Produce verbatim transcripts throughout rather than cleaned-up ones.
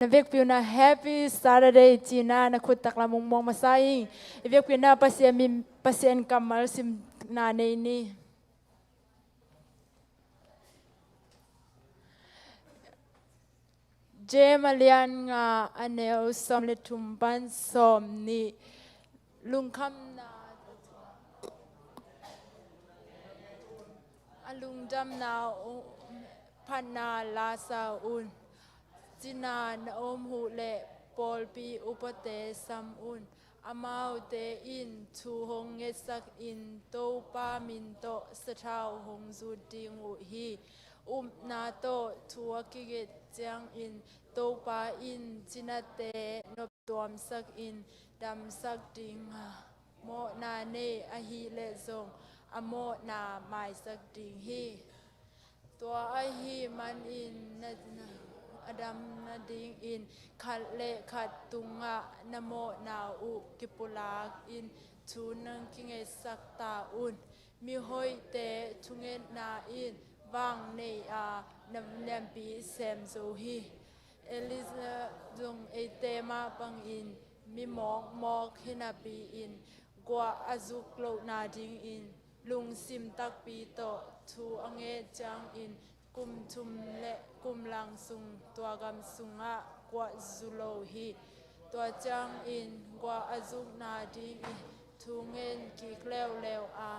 Na vekpi un ah Happy Saturday ci-in ah na khut taklam hong muang masa ing. I vekpi un ah Pasian min, Pasian kammal simna nei ni. James a lian nga, a neu sawm le thum pan sawm nih. Lungkhamna, a lungdamna phatna la sa un. Cina na om uh leh pawlpi upate sam un. Amaute in thu hong ngetsak in, Topa min tawh sathau hong zut ding uh hi. Upna tawh thu a kinget ciangin Topa in cinate noptuamsak in damsak ding a, mawhna nei ahih leh zong a mawhna maisak ding hi. Tua ahih manin na, na, a dam nadingin khat le khat tungah na mawhna uh kipulak in thu nang kingetsak ta un. Mihoihte thungetna in vang nei a, na lampi sem zo hi. Elijah zong eite mah bangin mi mawkmawk hi napi-in guah a zuk loh nadingin lungsim takpi tawh thu a nget ciangin kum thum le kum lang sung tua gam sungah guah zu lo hi. Tua ciangin guah a zuk nadingin thu ngen kik leuleu a,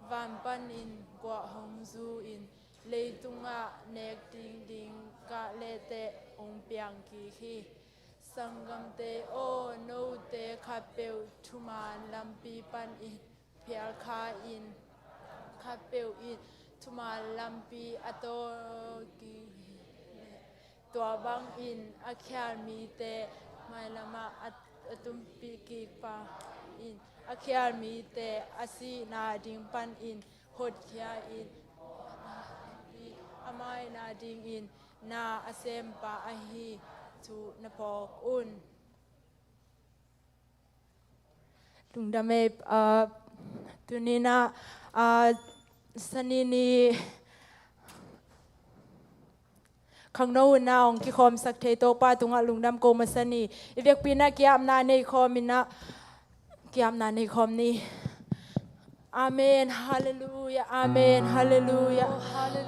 van panin guah hong zu in leitungah nek ding ding kahlehte hong piang kik hi. Sanggamte aw, note khatpeuh thuman lampi panin phial kha in, khatpeuh in thuman lampi a tawk kik hi. Tua bangin a khial mite mailamah a, a tumpih kik pa in, a khial mite a sihna ding panin hotkhia in, a maina dingin na a sempa ahi thu na phawk un. Lungdam ei, ah, tuni-in ah, ah, Sani ni khangno hun ah hong kikhawmsak thei Topa tungah lungdam ko masa ni. I vekpi-in ah ki-apna nei khawm in ah, ki-apna nei khawm ni. Amen. Halleluia. Amen. Halleluia.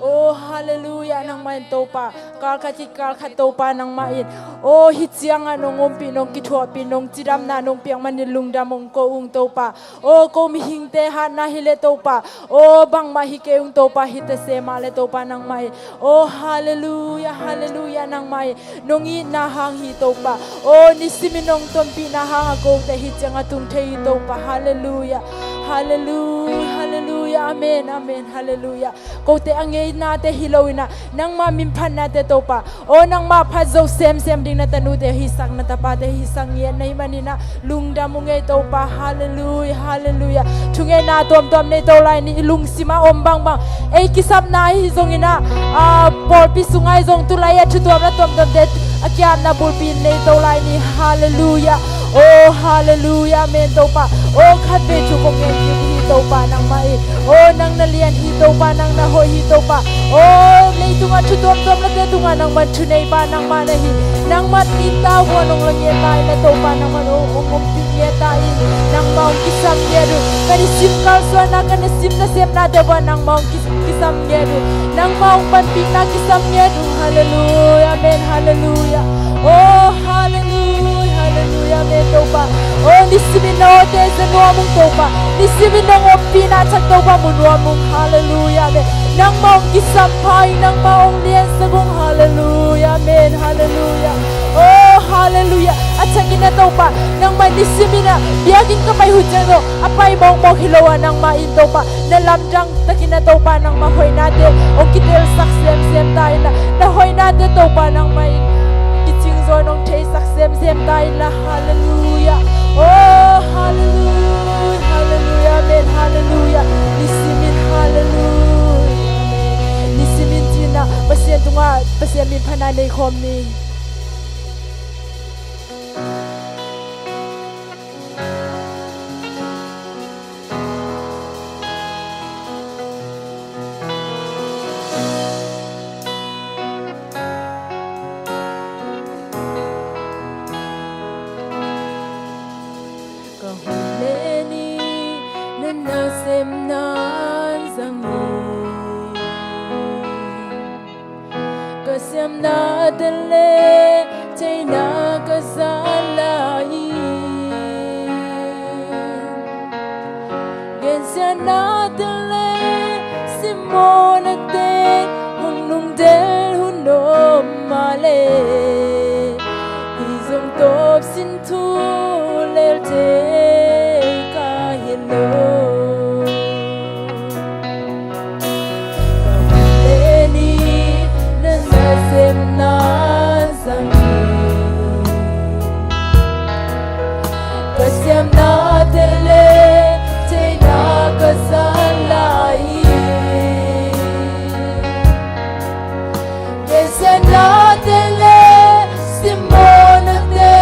Oh, halleluia. Nangmah in Topa, kalkhat ki kalkhat Topa nangmah in, oh, hih ciangah nong ompih, nong kithuahpih, nong cidamna nong piak manin lungdam hong ko ung Topa. Oh, ko mihingte hatna hi leh Topa, oh, bangmah hi kei ung Topa, hi ta se mah leh Topa nangmah in, oh, halleluia, halleluia. Nangmah in nong itna hang hi Topa, oh, nisimin nong tonpihna hangah kote hih ciangah tung thei hi Topa. Halleluia. Halleluia. Halleluia. Amen. Amen. Halleluia. Kote a ngeinate hi lo-in ah, nangmah min phatnate Topa, oh, nangmah phat zo semsem ding na tanute hisak, na tapate hisak ngiat na hih manin ah lungdam ung ei Topa. Halleluia. Halleluia. Thungetna tuamtuam nei to lai ni. I lungsim a om bangbang, ei kisapna ahi zongin ah, ah, pawlpi sung ahi zong, tulai a thutuamna tuamtuamte a ki-apna bulpi nei to lai ni. Halleluia. Oh, halleluia. Amen Topa. Oh, khatvei thu kong ngen kik uh hi Topa nangmah in, oh, nang na lian hi Topa, nang na hoih hi Topa. Oh, leitungah thu tuamtuam late tungah nangman thuneipa nangmah na hi. Nangmah in tau guan hong la ngiat ta in ah Topa, nangman hong, hong ompih ngiat ta in, nangmah hong kisam ngiat uh. Ka nisim kalsuanna, ka nisim nasemnate uah nangmah hong ki-, kisam ngiat uh. Nangmah hong panpihna kisam ngiat uh. Halleluia. Amen. Halleluia. Oh, halleluia. Halleluia. Amen Topa. Oh, nisimin na awte za nuam ung Topa, nisimin nong ompihna thak Topa mu nuam ung. Halleluia. Amen. Nangmah hong kisam pha ing, nangmah hong liansak ung. Halleluia. Amen. Halleluia. Oh, halleluia. A thakin ah Topa, nangmah nisimin ah biakinn ka pai hun ciang zong a pai mawkmawk hi lo a, nangmah in Topa na lamdang takin ah Topa nangmah hoihnate hong kitelsak semsem ta in ah, na hoihnate Topa nangmah in kicing zaw in hong theisak semsem ta in la. Halleluia. Oh, halleluia. Halleluia. Amen. Halleluia. Nisimin halleluia. Amen. Nisimin ci-in ah Pasian tungah Pasian min phatna nei khawm ni. Ka hun le ni na nasepna zang hi. Ka siamnate le theina ka zat lai hi. Gensiatnate le simmawhnate hong nungdel hun om mah le, hih zong tawp sin thu lel thei ka hi lo. Ka hun le ni na nasepna zang hi. Ka siamnate le theina ka zat lai hi. Gensiatnate le simmawhnate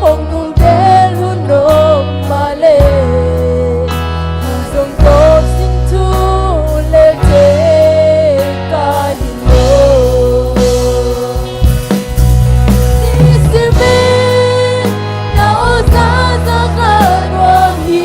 hong nungdel hun om mah le, hih zong tawp sin thu lel thei ka hi lo. Nisimin na awlsam zang ka nuam hi.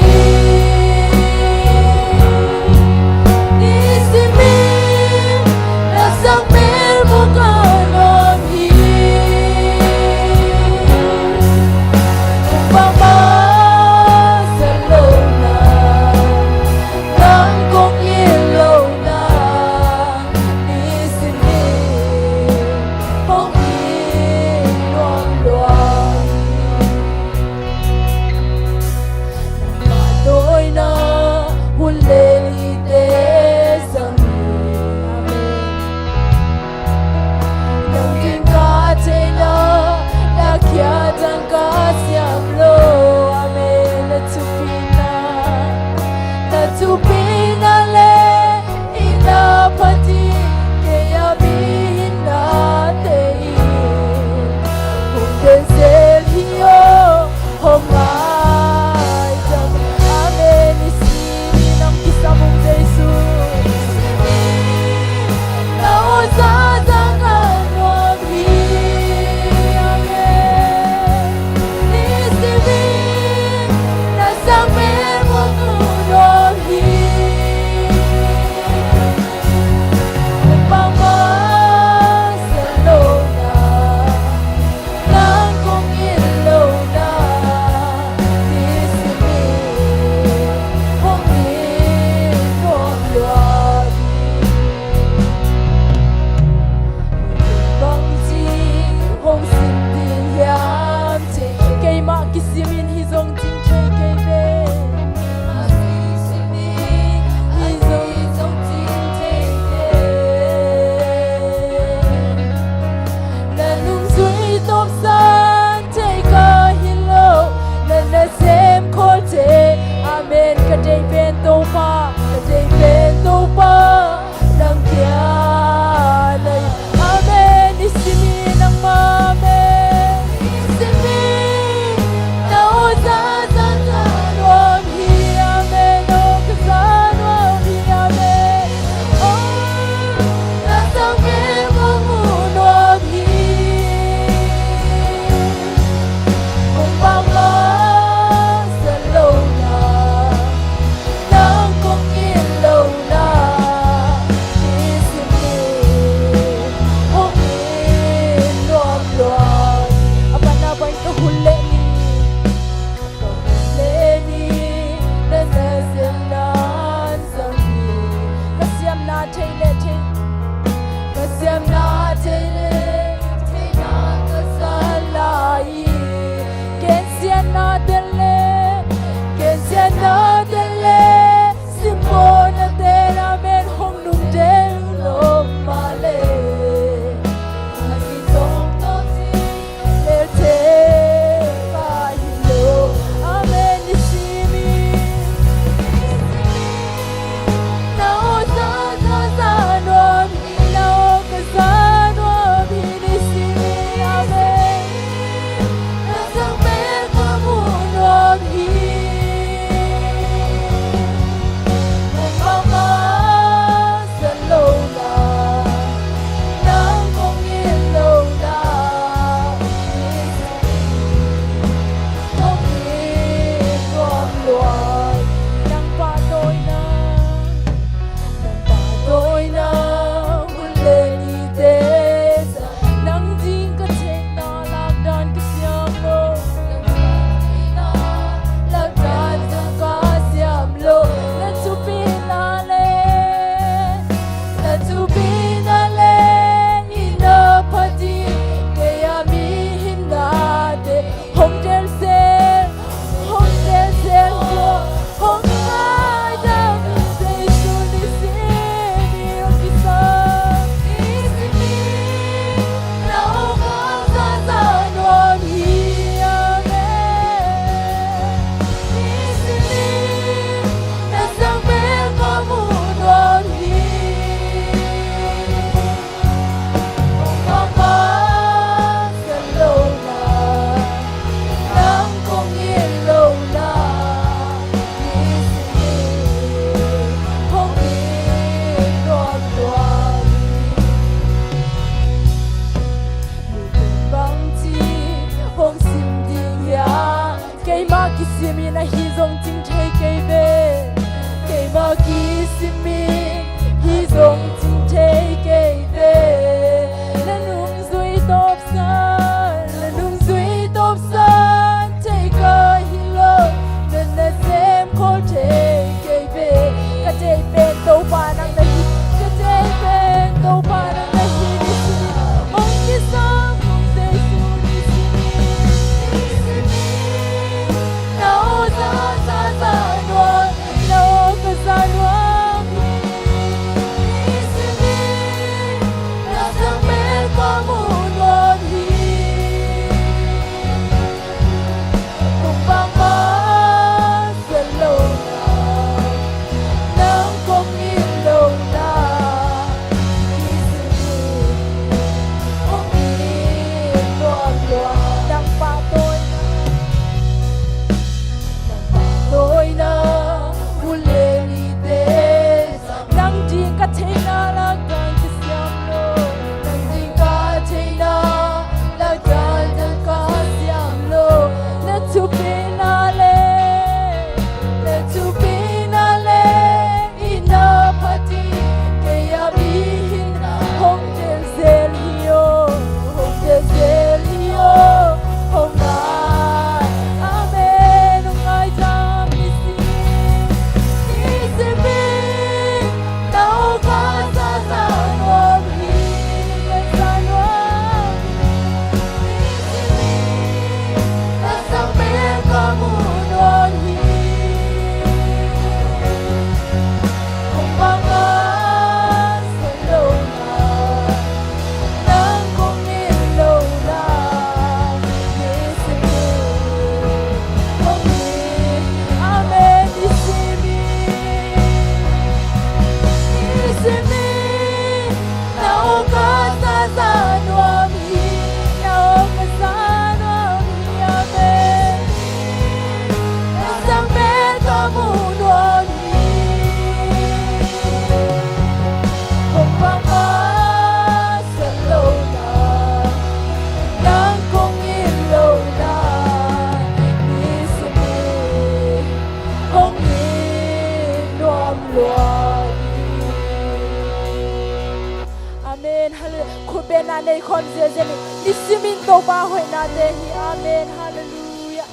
Nei khawm ziahziah ni. Nisimin Topa hoihnate hi. Amen. Halleluiah.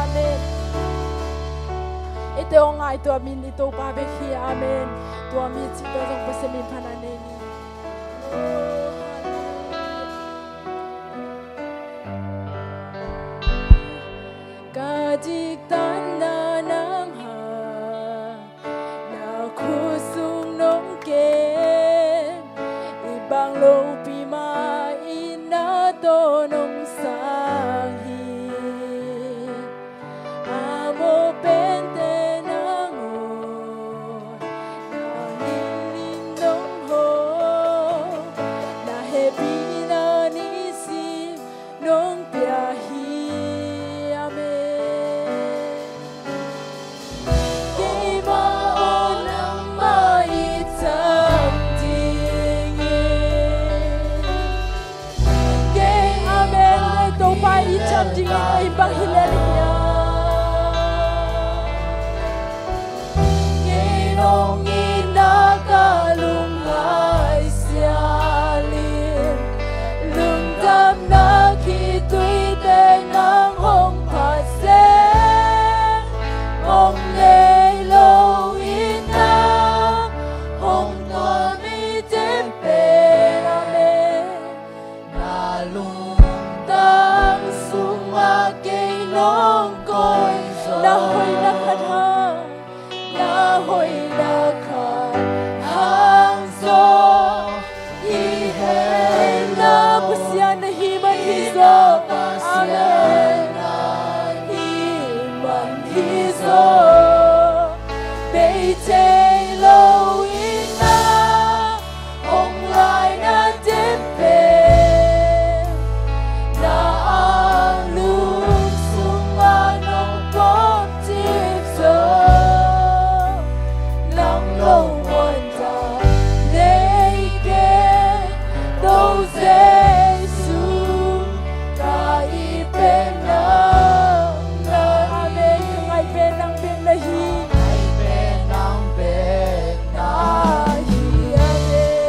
Amen. Eite aw, ngaihtuah min i Topa bek hi. Amen. Tua mi cih tawh zong Pasian min phatna nei ni. Oh, halleluiah. Ka diktatna nang hang, na khut sung nong kem, i bang lopi mah in na tawh nong sang hi. A mawh pente nang aw, na ningning nong hawm, na hehpihna nisim nong pia hi. Amen. Keimah aw, nangmah i cam ding hi. Kei, amen. Topa i cam ding hi. Kei bang hi lel hiam? Kei nong itna ka lungngaih sialin, lungdamna khitui teng nang hong phat seng, hong nei lo itna hong tuam mite pen, amen. Na lungtang sungah kei nong koih zaw. Na hoihna khat hang, na hoihna khat hang zaw i hehna, Pasian na hih man hi zaw. Amen. Hih man hi zaw. Bei thei lo itna hong laina te pen, na anglum sungah nong pom cip zaw, nang lo muan ta nei kei, Topa Jesu, ka it pen nang na hi. Amen. Ka ngaih pen nang bek na hi. Ka ngaih pen nang bek na hi. Amen.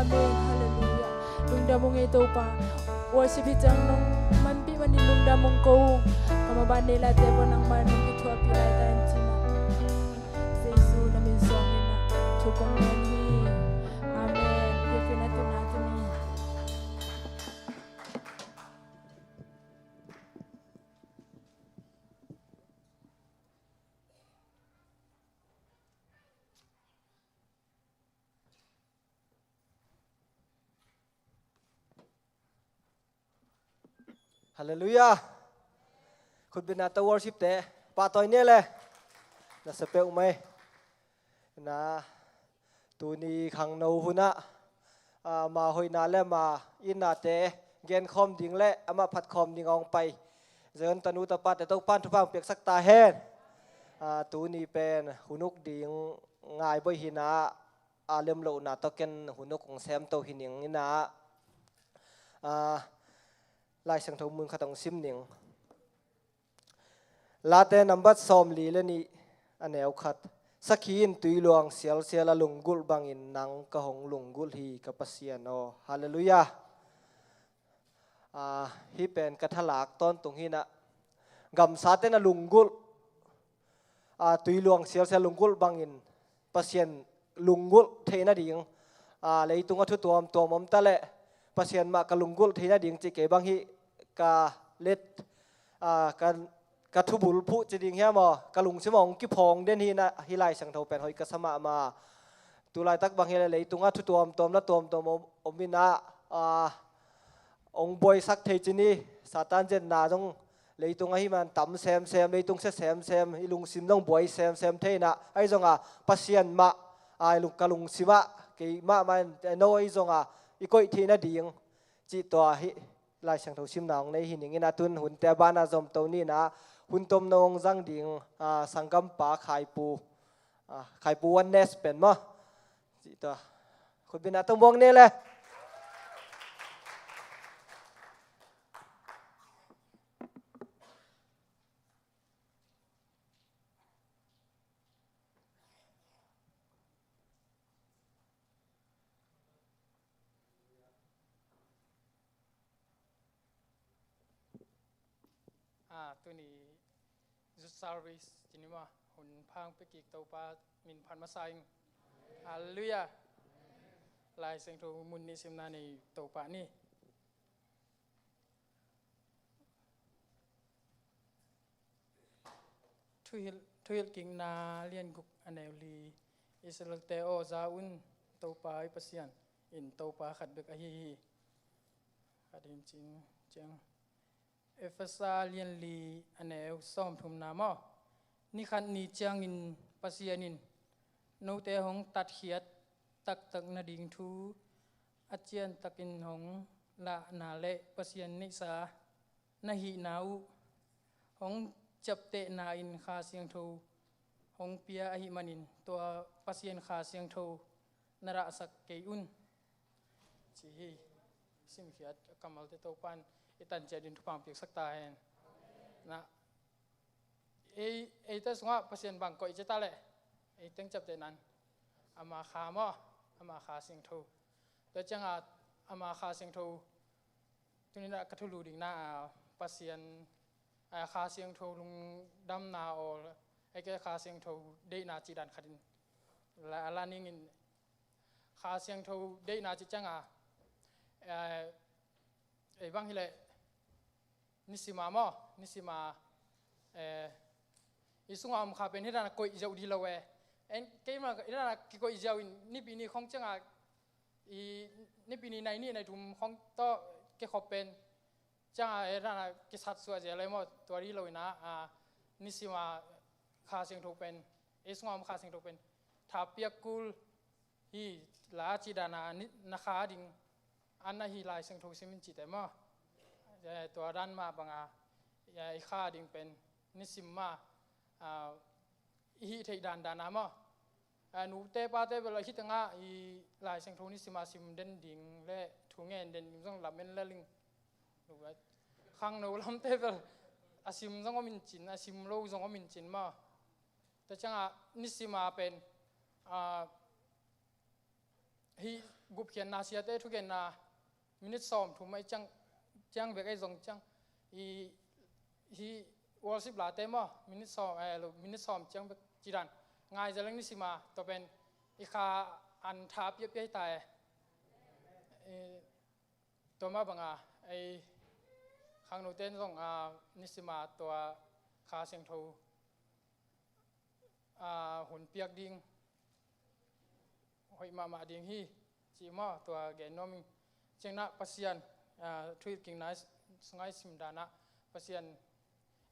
Amen. Halleluiah. Lungdam ung ei Topa. Worship hi ciang nong manpih manin lungdam ung ko ung. Ka maban nei laite bang nangman nong kithuahpih laitak in cina. Jesu na min suang in a thu kong ngen hi. Amen. Biakpiakna tuna tuni. Halleluiah. Khutbetna tawh worship te pahtawi ni le. Na sa peuh mai. Na tuni khangno hunah, ah, ama hoihna le ama itnate genkhawm ding le amah phatkhawm ding a hong pai Zion tanu tapate Topan thupha hong piaksak ta hen. Ah, tuni pen hun uk ding ngai boih hinah a lemlohna tawh ken hun uk hong semto hi ning inah, ah, Lai Siangtho mun khat hong sim ning. Late nambat sawmli le nih a neu khat. Sakhi in tui luang sialsial a lunggulh bangin nang ka hong lunggulh hi ka Pasian aw. Halleluiah. Ah, hih pen ka thalak tawntung hinah gamsate na lunggulh, ah, tui luang sialsial lunggulh bangin Pasian lunggulh theih nading, ah, leitung a thu tuamtuam om ta leh Pasian mah ka lunggulh theih nading cih kei bang hih ka let, ah, ka, ka thubul phuh ci ding hiam aw, ka lungsim a hong kiphawng den hinah hih Lai Siangtho pen hoih ka sa mahmah. Tulaitak bang hi leh leitung a thu tuamtuam la tuamtuam om, om inah, ah, hong buaisak thei ci ni, Satan zetna zong leitung ahih man tam semsem, leitung sia semsem, i lungsim zong buai semsem thei inah, ahi zongah Pasian mah, ah, i lung, ka lungsim ah, kei mahmah in, eh, no ahi zongah, i koih theih nading, cih tua hih Lai Siangtho simna hong nei hi ning inah tun hunte a banah zomto ni inah, hun tomno hong zang ding, ah, sanggampa Khaipu, ah, Khaipu Oneness pen maw. Cih tua. Khutbetna tawh muak ni le. Ah, tuni youth service ci ni maw, hun pha hong pia kik Topa min phat masa ing. Halleluiah. Lai Siangtho mun nih simna nei Topa ni. Thuhilh, Thuhilhkikna lian guk a neu li. Israelte aw, za un, Topa i Pasian in Topa khat bek ahi hi. Khat in cin ciang. Efesa lian li a neu sawmthumna maw. Ni khat ni ciangin Pasian in note hong tatkhiat taktak nading thu a ciantakin hong lahna le Pasian neihsa na hihna uh hong ciaptehna in Kha Siangtho hong pia ahih manin tua Pasian Kha Siangtho na rahsak kei un, ci hi. Simkhiat a kammalte Topan i tan ciat in thupha hong piaksak ta hen. Na, ei, eite sungah Pasian bang koih ci ta leh, ei teng ciaptehna in ama Kha maw, ama Kha Siangtho. Tua ciangah ama Kha Siangtho, tuni inah ka thulu ding na, ah, Pasian, ah, Kha Siangtho lungdamna aw, ei ke Kha Siangtho deihna cih dan khat in la, la ning in, Kha Siangtho deihna cih ciangah, eh, ei bang hi leh, nisima maw, nisima, eh, i sungah om Kha pen hi dan a koih ziau dih lo e. En, keimah hi dan a kikoih ziau in, Nipi ni khong ciangah, i, Nipi ni nai nih nai thum khong tawh kikhop pen ciangah, eh, hi dan a kisat suah ziau lo e maw, tua dih lo inah, ah, nisima Kha Siangtho pen, i sungah om Kha Siangtho pen thapiak kul hi, la cih dan a ni, na kha ding an ahi Lai Siangtho sim in cihte maw. Eh, tua dan mah bangah, eh, i kha ding pen nisim mah, ah, i hih theih dandan a maw. Ah, nute pate bel a hih tengah i Lai Siangtho nisim a sim den ding le thu ngen den ding zong lamen le ling. Khangno lamte bel a sim zong om in cin, a sim lo zong om in cin maw. Tua ciangah nisim a pen, ah, hih gupkhiatna siate thugenna minit sawm thum ahi ciang, ciang bek ahi zong ciang, i, hi worship late maw, minit sawm, eh, lo, minit sawm ciang bek ci dan ngai zel leng ni sima, tua pen i kha an tha piapia hi ta e. Eh, tua mah banga ei khangnote in zong, ah, ni sima tua Kha Siangtho, ah, hun piak ding hoih mahmah ding hi, ci maw, tua gen nuam ing. Ciangin ah Pasian, ah, thuhilhkikna sungah i sim dan ah Pasian,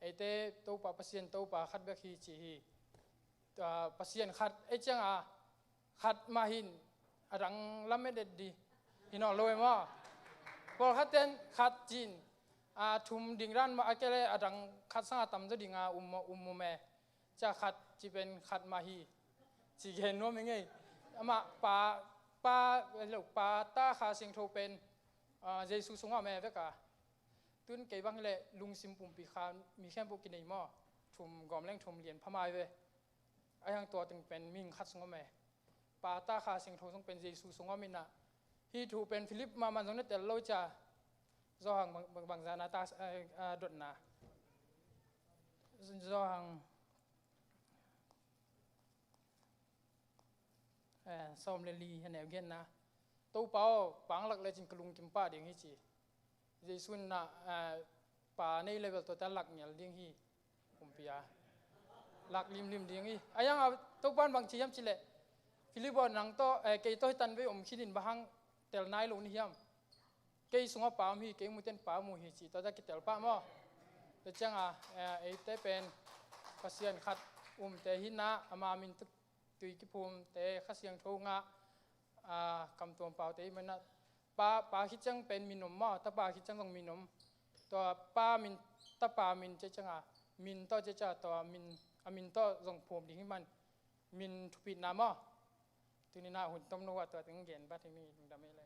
eite Topa Pasian, Topa khat bek hi ci hi. Ah, Pasian khat, ei ciang a khat mah hi in, a dang lamet et ding hi nawn lo e maw. Pawlkhat ten khat ci-in, ah, thum ding dan mah a kei leh a dang khat sangin a tamzaw ding a um, um, um e. Cia khat ci pen khat mah hi, ci gen nuam ing ei. Amah Pa, Pa, lo, Pa, Ta, Kha Siangtho pen, ah, Jesu sungah om e vek a. Tun kei bang hi leh lungsim pumpi kha mi khempeuh kinei maw. Thum gawm leng thum lian pha mai ve. Ahi hang tua teng pen mihing khat sungah om e. Pa, Ta, Kha Siangtho zong pen Jesu sungah om in ah. Hih thu pen Philip mahmah zong na tel lo cia. Johan bang, bang, bangzah na ta, eh, ah, dotna. Johan, eh, sawm le li a neu genna. Topa aw, Pa hong lak lecin ka lungkim pah ding hi ci. Jesu in ah, eh, Pa nei level tuate a lak ngial ding hi. Kumpi a lak limlim ding hi. Ahi hang a Topa in bang ci hiam cih leh, Philip aw, nang tawh, eh, kei tawh hi tan vei om khin in bang hang tel nai lo na hiam? Kei sungah Pa om hi, kei muten Pa om uh hi, ci tuate kitel pah maw. Tua ciang a, eh, eite pen Pasian khat umte hi in ah, ama min tui kiphumte Kha Siangtho ngah, ah, kamtuam paute i hih manin ah, Pa, Pa khit ciang pen min om maw, Tapa khit ciang zong min om. Tua Pa min, Tapa min ci ciang a, min tawh ci ciang a, tua min, a min tawh zong phum ding hi man, min thupitna maw. Tuni in ah hun tomno ah tua teng gen vat hi ning, lungdam ei le.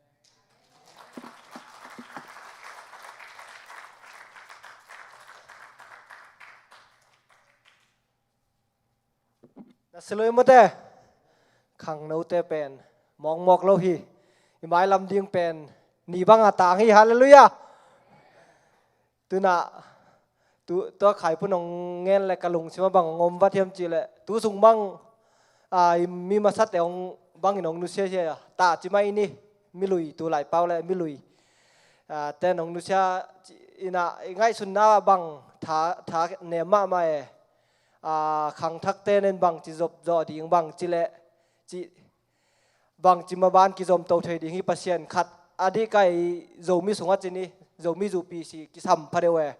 Na si lo hi maw te. Khangnote pen mawkmawk lo hi. I mailam ding pen ni bang a tang hi. Halleluiah. Tu in ah, tu, tua Khai Pun hong ngen leh ka lungsim ah bang hong om vat hiam cih leh, tu sung bang, ah, i mi masate hong bang in hong nusia hi a, ta ci mai ni, milui, tu lai pau leh milui, ah, ten hong nusia ci-in ah, i ngaihsutna bang tha, tha nem mahmah e. Ah, khangthakte nen bangci zop zawh ding, bangci leh ci, bangci maban kizom to thei ding hi. Pasian khat a dih kai Zomi sungah ci ni, Zomi zupi si kisam pha deuh e.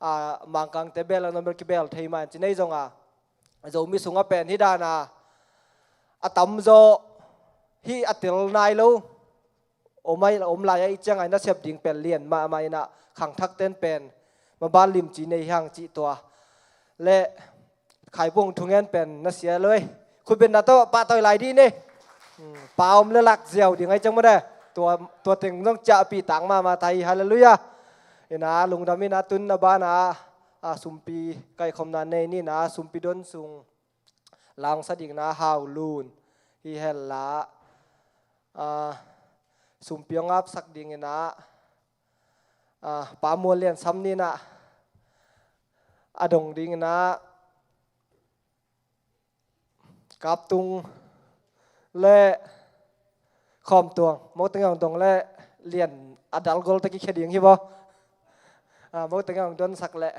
Ah, Mangkangte bel a, non bel kibel thei mah in ci nei zong a, Zomi sungah pen hih dan a, a tamzaw hih a tel nai lo om ai, om lai a, i ciang a i nasep ding pen lian mahmah in ah, khangthakte in pen maban limci nei hi hang cih tua. Leh Khai Pun thungen pen na sia lo ei. Khutbetna tawh pahtawi lai dih ni. Hmm, Pa om leh lak ziau ding ahi ciang maw de. Tua, tua teng zong ciahpih tak mahmah ta hi. Halleluiah. In ah lungdam in ah, tun a ban ah, ah, sumpi kaikhopna nei ni in ah, sumpi don sung la hong sa ding in ah Hau Lun hi hen la, ah, sumpi hong apsak ding in ah, ah, Pa Mual Lian Sam ni in ah, a dong ding in ah Kap Tung leh Khawm Tuang, Moteng hong dong leh Lian a dal gol ta kikhia ding hi baw. Ah, Moteng hong donsak leh.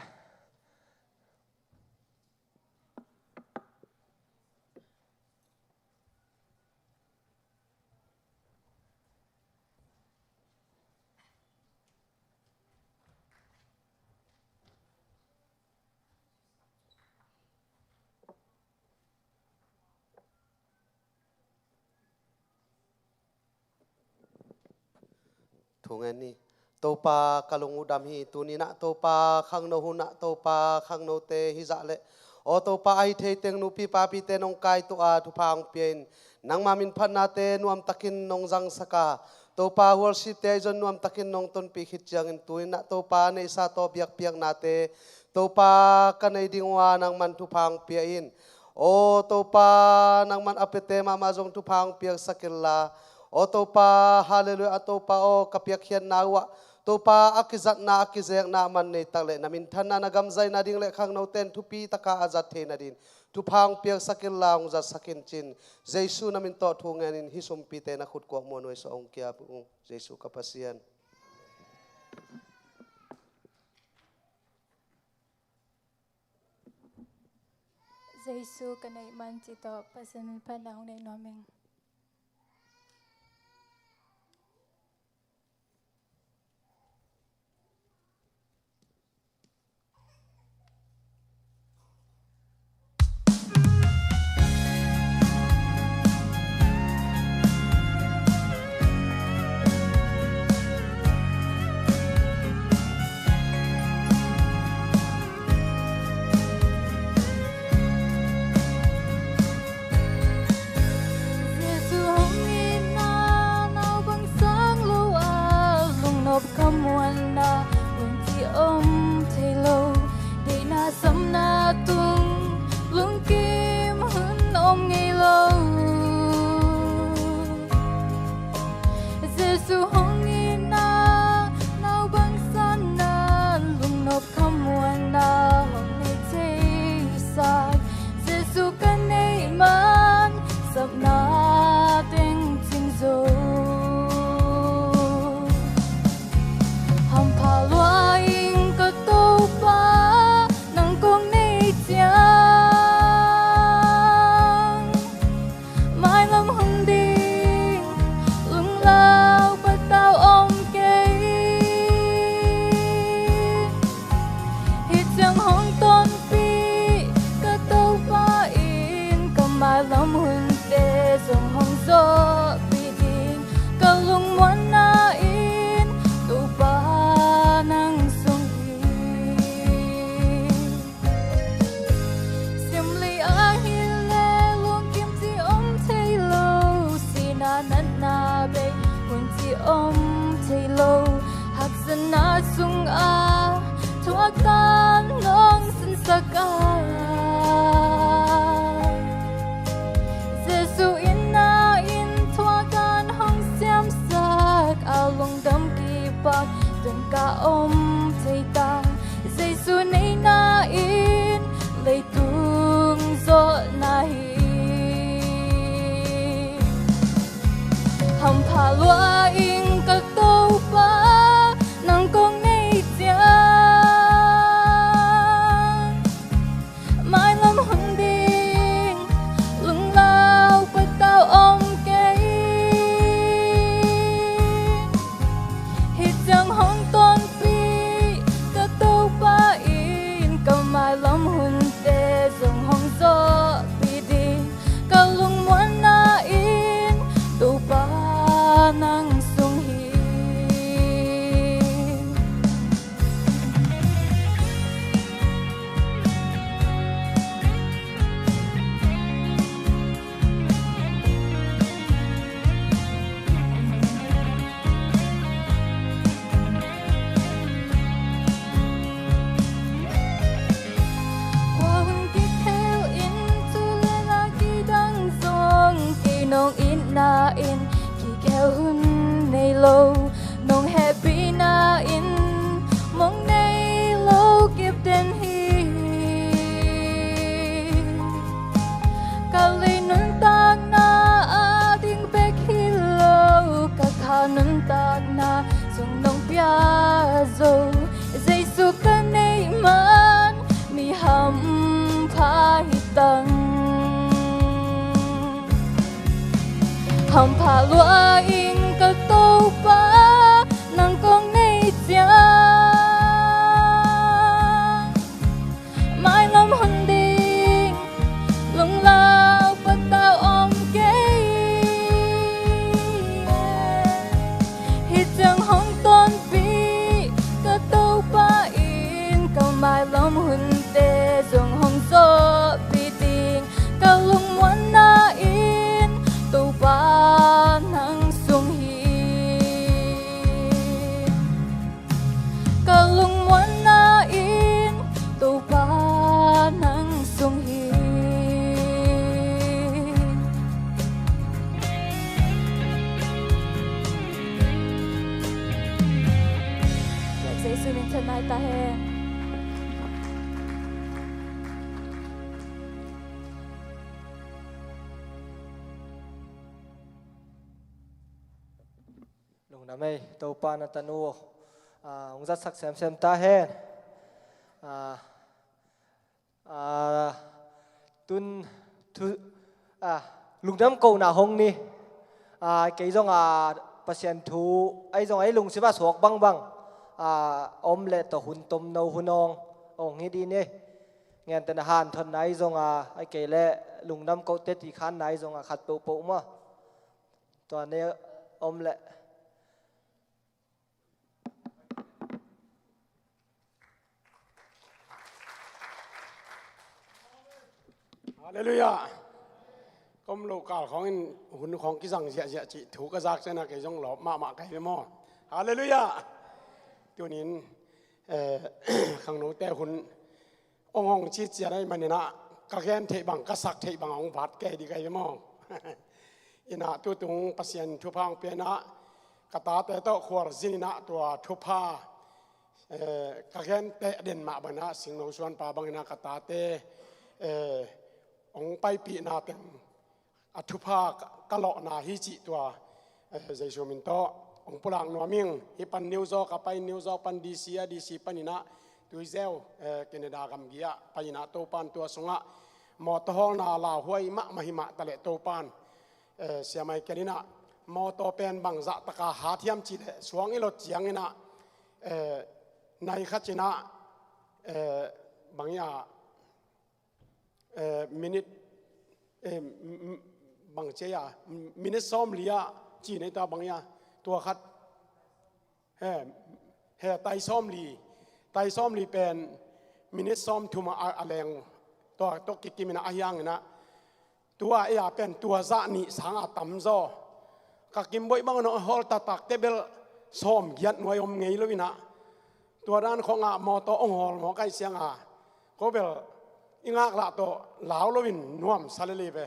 Thungen ni. Topa, ka lung uh dam hi. Tuni in ah Topa, khangno hun ah Topa, khangnote hizah leh, aw Topa, a hi thei teng nupi papite nong kaituah a, thupha hong pia in, nangma min phatnate nuamtakin nong zangsak a, Topa, worship-te ahi zong nuamtakin nong tonpih khit ciangin, tuni in ah Topa, neihsa tawh biakpiaknate Topa, ka nei ding uh a, nangman thupha hong pia in. Aw Topa, nangman a piate mahmah zong thupha hong piaksak inla, Aw Topa, halleluiah, Topa aw, ka piakkhiatna uhah Topa, a kizatna, a kizekna a man nei tak leh na minthanna, na gamzaina ding leh khangnote in thupi taka a zat theina dingin thupha hong piaksak inla hong zatsak in, ci-in Jesu na min tawh thu ngenin hih sumpite na khut kuak muanhuai sungah hong kiap ung, Jesu ka Pasian. Jesu ka neih man cih tawh Pasian min phatna hong nei nuam ing. Jesu hong itna naupang sang lo a, lungnop khamuanna hun ci om thei lo, deihna samna tung lungkim hun om ngei lo. Jesu hong itna naupang sanna lungnop khamuanna hong nei theisak, Jesu ka neih man sapna teng cing zo. Hampha lua ing ka Topa, nang kong neih ciang mailam hun ding lunglau patau om kei. Hih ciang hong tonpih ka Topa in, ka mailam hunte zong hong zawhpih ding, ka lungmuanna in Topa nang sung hi. Siamli ah hi leh lungkim ci om thei lo, sihna natna bei hun ci om thei lo, haksatna sungah thuaktan nong sinsak a, Jesu itna in thuaktan hong siamsak a, lungdam kipak tungah om thei ta. Jesu neihna in leitung zawhna hi. Hampha lua ing ka Topa, nang kong neih ciang mailam hun ding lunglau patau om kei. Hih ciang hong tonpih ka Topa in, ka mailam hunte zong hong zawhpih ding, ka lungmuanna in Topa nang sung hi. Khua hun kikhel in, tu le la kidang zong kei nong itna in kikhel hun nei lo, nong hehpihna in mong nei lo kip den hi. Ka lei nuntakna a ding bek hi lo, ka kha nuntakna zong nong pia zo. Jesu ka neih man mi hampha hi tang. Hampha lua ing ka Topa, nang kong neih ciang mailam hun ding lunglau patau om kei. Hih ciang hong tonpih ka Topa in, ka mailam hunte zong hong zawhpih ding, ka lungmuanna in Topa nang sung Min chan nai ta hen. Lungdam ei, Topa na tanu, ah, hong zatsak semsem ta hen. Ah, ah, tun thu, ah, lungdam kohna hong ni. Ah, kei zong, ah, Pasian thu, ei zong ei lungsim a suak bangbang, ah, om le tawh hun tomno hun awng, awng hi dih ni. Ngente na hanthotna ei zong, ah, ei kei le lungdam kohte ti khanna ei zong, ah, khat pohpoh maw. Tua ne om le. Halleluiah. Kom lo kal khawngin hun khawng kizang ziahziah cih thu ka zak ciangin a kei zong lawp mahmah ka hi ve maw. Halleluiah. Tunin, eh, khangnote hun hong hong cician ahih manin ah ka gen theih bang, ka sak theih bang a hong vat kei dih ka hi ve maw. Inah tutung Pasian thupha hong pia inah ka tate tawh khualzin inah tua thupha, eh, ka gen teh den mah bang inah singno suanpa bang inah ka tate, eh, hong paipihna teng a thupha ka, ka lawhna hi cih tua, eh, Jesu min tawh hong pulak nuam ing. Hih pan New York a pai, New York pan D C a, D C pan inah tuizeu, eh, Canada gamgi ah pai inah Topan tua sungah mawtaw hawlna lauhuai mahmah hi mah taleh Topan, eh, siamai ken inah mawtaw pen bangzah taka hat hiam cihleh suang i lot ciang inah, eh, nai khat inah, eh, bang ia, eh, minute, eh, m-, m-, bang cia, minute sawmli ah ci nei ta bang ia, tua khat, he, he, tai sawmli, tai sawmli pen minute sawmthum a, a leng, tua tawh kikim inah a hiang inah, tua ei a pen tua zah nih sang a tam zaw. Ka kimboih bang inah hawl taktakte bel sawmgiat nuai om ngei lo inah. Tua dan khawngah mawtaw hong hawl mawk ahih cianga ko bel i ngaklah tawh lau loin nuamsa lel hi ve.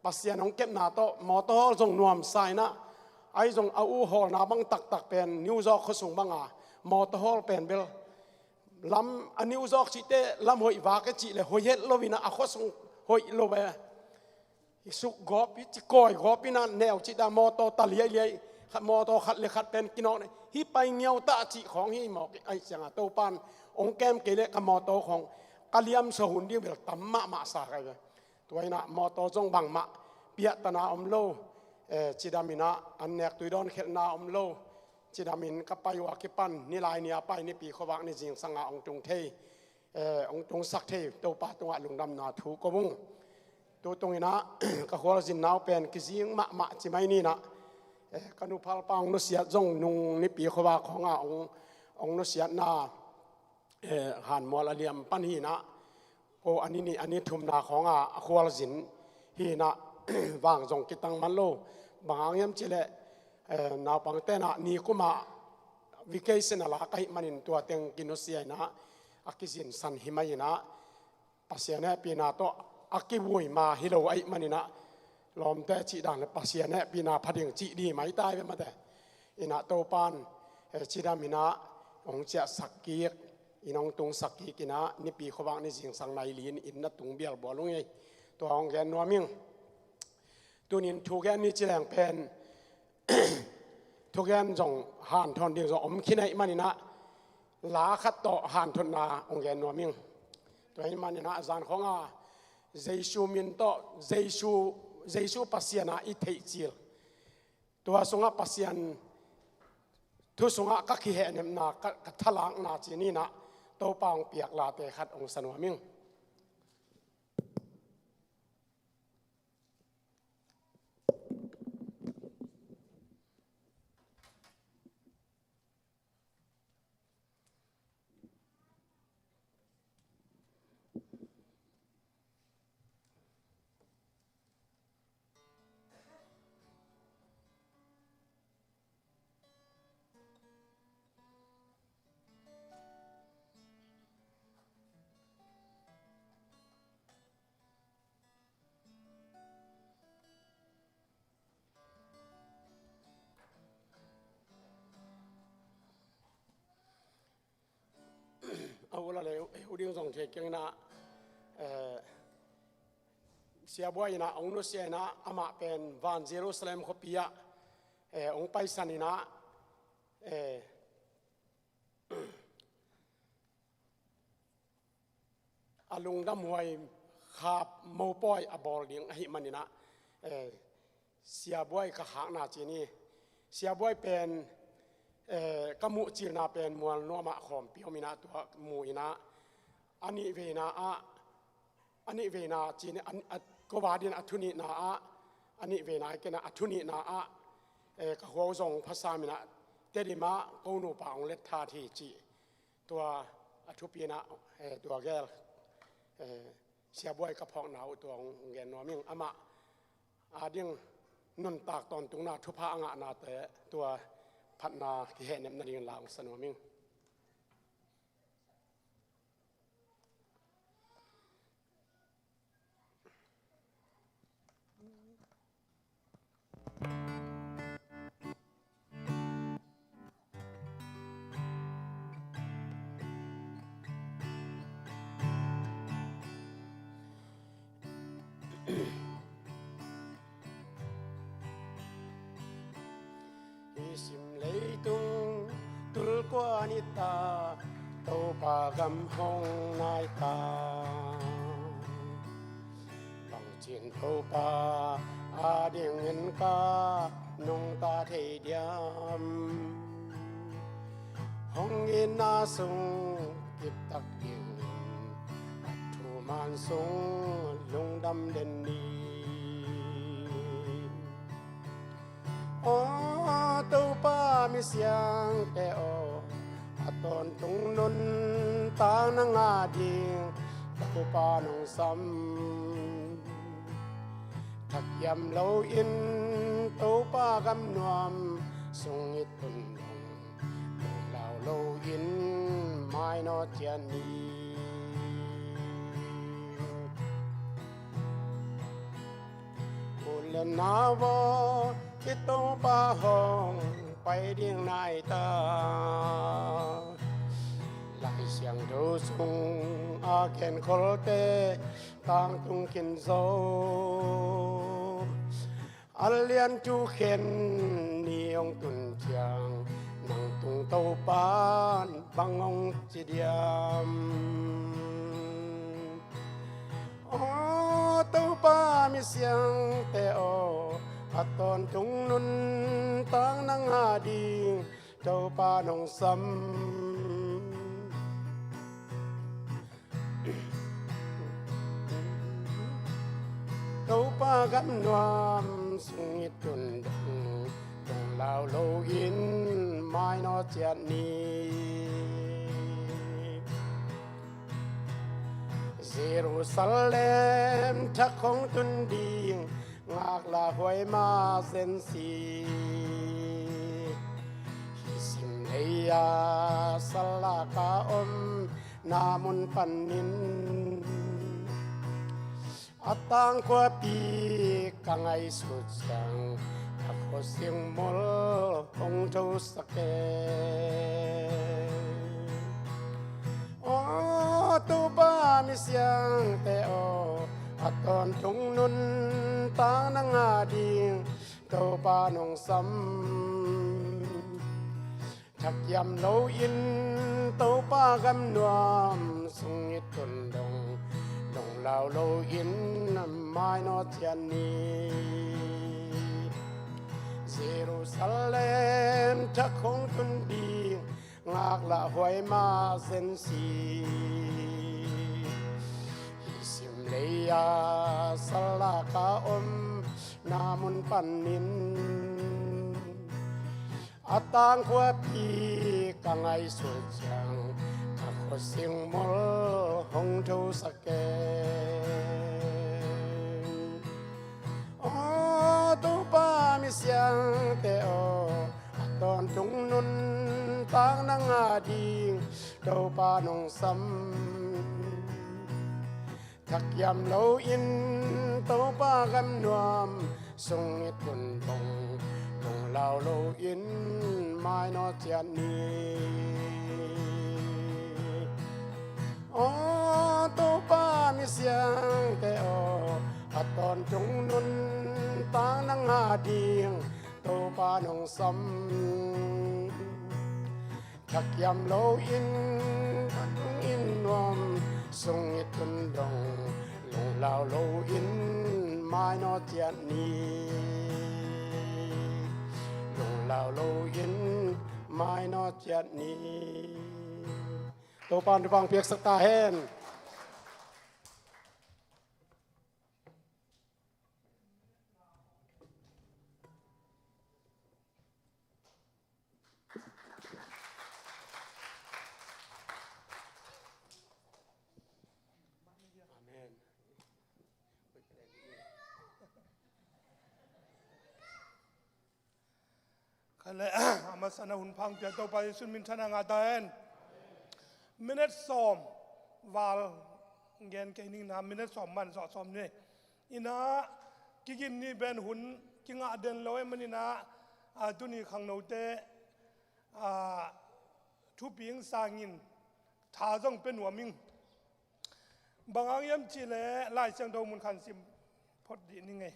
Pasian hong kepna tawh mawtaw hawl zong nuamsa inah, ahi zong a u hawlna bang taktak pen New York khuasung banga mawtaw hawl pen bel lam a New York cihte lam hoih vak e cih le hoih het lo inah a khuasung hoih lo ve. I suk gawp, i ci kawi gawp inah neu cih dah mawtaw ta liailiai, khat mawtaw khat le khat pen kinawk ne, hih pai ngiau ta cih khawng hi mawk ahih cianga Topan hong kem kei leh ka mawtaw khawng ka liamsa hun ding bel tam mahmah sa kai ve. Tua inah mawtaw zong bangmah piahtana om lo, eh, cidam inah an nek tui dawn khelhna om lo, cidamin ka pai uh a kipan nilai ni a pai nipi khuavak ni zingsanga hong tung thei, eh, hong tungsak thei Topa tungah lungdamna thu ko ung. Tutung inah ka khualzinna uh pen kizing mahmah ci mai ni inah, eh, ka nuphalpa hong nusiat zong nung nipi khuavak khawngah hong, hong nusiatna, eh, hanmual a liam pan hi inah, ko a ni nih a ni thumna khawngah a khualzin hi inah, vang zong kitang man lo. Bang hang hiam cihleh, eh, naupang tenah nikum ah vacation a lak ahih manin tua teng kinusia inah a kizinsan hi mai inah, Pasian hehpihna tawh a kivui ma hi lo ahih manin ah, lawmte cih dan le Pasian hehpihna pha ding cih ding maitai ve mate. Inah Topan, eh, cidam inah hong ciahsak kik, inn hong tungsak kik inah nipi khuavak ni zingsang nai li-in inn a tung bialbual ung ei. Tua hong gen nuam ing. Tunin thugen ni ci leng pen thugen zong hanthawn ding zong om khin ahih manin ah, la khat tawh hanthotna hong gen nuam ing. Tua ahih manin ah zan khawnga Jesu min tawh, Jesu, Jesu Pasian ah i theihcil, tua sungah Pasian thu sungah ka kihehnepna, ka, ka thalakna ci-in ah Topa hong piak late khat hong sa nuam ing. Leh u ding zong thei keng inah, eh, Sia Buai inah hong nusia inah amah pen van Jerusalem khuapi ah, eh, hong paisan inah, eh, a lungdamhuai khap mopawi a bawl ding ahih man inah, eh, Sia Buai ka khakna ci ni. Sia Buai pen, eh, ka muh cilna pen Mualnuam ah khawmpi om inah tua mu inah a nihveina ah, a nihveina ci ni, a, a, ko va din a thunihna ah, a nihveina hi kei inah a thunihna ah, eh, ka hua uh zong phasam inah Tedim ah ko nupa hong let that hi ci. Tua a thupi inah, eh, tua gel, eh, Sia Buai ka phawkna uh tua hong gen nuam ing. Amah a ding nuntak tawntungna thupha a ngahnate tua phatna kihehnep nading la hong sa nuam ing. Hih sim leitung tul kua ni ta, Topa gam hong nai ta. Bangcin Topa adingin ka nungta thei diam? Hong itna sung kiptak dingin a thuman sung lungdam den ni. Aw Topa misiangte aw, a tawntung nuntak nang ading Topa nong sam. Thakiam loin Topa gam nuam sung i tun dong, lunglau loin mainawt ciat ni. U le nau aw, i Topa hong pai ding nai ta. Lai Siangtho sung a khenkholte tangtung khin zo. A lian thukhen ni hong tun ciang, nang tung Topa in bang hong ci diam? Aw Topa misiangte aw, a tawntung nuntak nang ading Topa nong sam. Topa gam nuam sung i tun dong, lunglau loin mainawt ciat ni. Jerusalem thak hong tun ding, ngaklah huai mah zen si. Hih sim lei-a salak a omna mun panin, a tangkhuapi ka ngaihsut ciang, ka khuasing mul hong thosak e. Aw Topa misiangte aw, a tawntung nuntak nang ading Topa nong sam. Thakiam loin Topa gam nuam sung i tun dong, lunglau loin mainawt ciat ni. Jerusalem thak hong tun ding, ngaklah huai mah zen si. Hih sim lei-a salak a omna mun panin, a tangkhuapi ka ngaihsut ciang, ka khuasing mul hong thosak e. Aw Topa misiangte aw, a tawntung nuntak nang ading Topa nong sam. Thakiam loin Topa gam nuam sung i tun dong, lunglau loin mainawt ciat ni. Aw Topa, mi siangtho aw, a tawntung nuntak nang a ding Topa nong sam. Thakiam loin, a tungin nuam sung i tun dong, lunglau loin mai naw ciat ni. Lunglau loin mai naw ciat ni. Topa'n thupha piaksak ta hen. Amen. Kale, a masa-in a hun pha hong pia Topa Jesu min thang a ngah ta hen. Minute sawm val gen kei ning na, minute sawm man zawh sawm ni. Ina, kigin ni pen hun kingah den lo ahih manin a, a, tuni khangnote, a, thupi hong sang in, tha zong pia nuam ing. Bang hang hiam cih leh Lai Siangtho mun khat sim phot dih ning ei.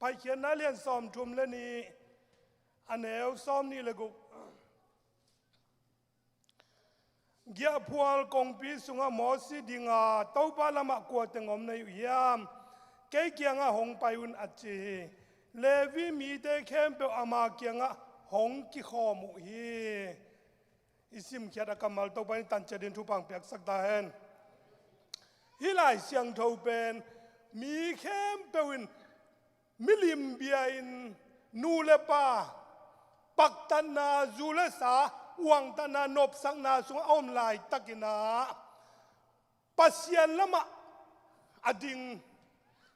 Paikhiatna lian sawmthum le nih, a neu sawmnih le guk. Giahphual kongpi sungah Moses dinga Topa lamah kua teng om na hi uh hiam? Kei kiangah hong pai un, a ci hi. Levi mite khempeuh ama kiangah hong kikhawm uh hi. I simkhiat a kammal Topa in tan ciat in thupha hong piaksak ta hen. Hih Lai Siangtho pen mi khempeuh in, milim bia-in, nu le pa, paktatna, zu le sa, uangtatna, nopsakna sungah a om laitakin ah, Pasian lamah a ding,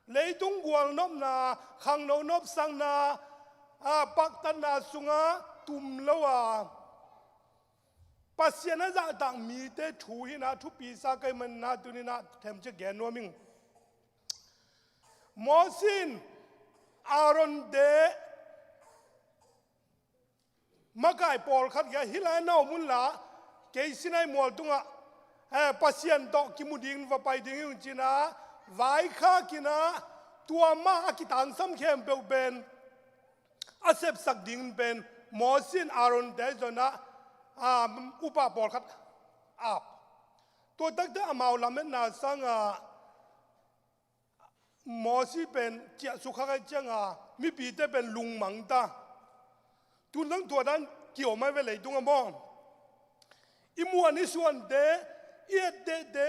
leitung gualnopna, khangno nopsakna, a, paktatna sungah tum lo a, Pasian a zahtak mite thu hi-in ah thupi sa ka hih manin ah tuni-in ah themcik gen nuam ing. Moses in Aaron-te makai pawlkhat kiangah, hih lai-ah na om un la, kei Sinai mual tungah, eh, Pasian tawh kimu ding, va pai ding hi ung, ci-in ah vaikhak in ah, tua mah a kitangsam khempeuh pen a sepsak ding pen Moses in Aaron-te zong ah, ah, upa pawlkhat a ap. Tua takte amau lametna sangah Moses pen ciahsuk kha ahih ciangah mipite pen lungmang ta. Tun zong tua dan kiom ahi ve leitungah maw. I muan i suante, i ettehte,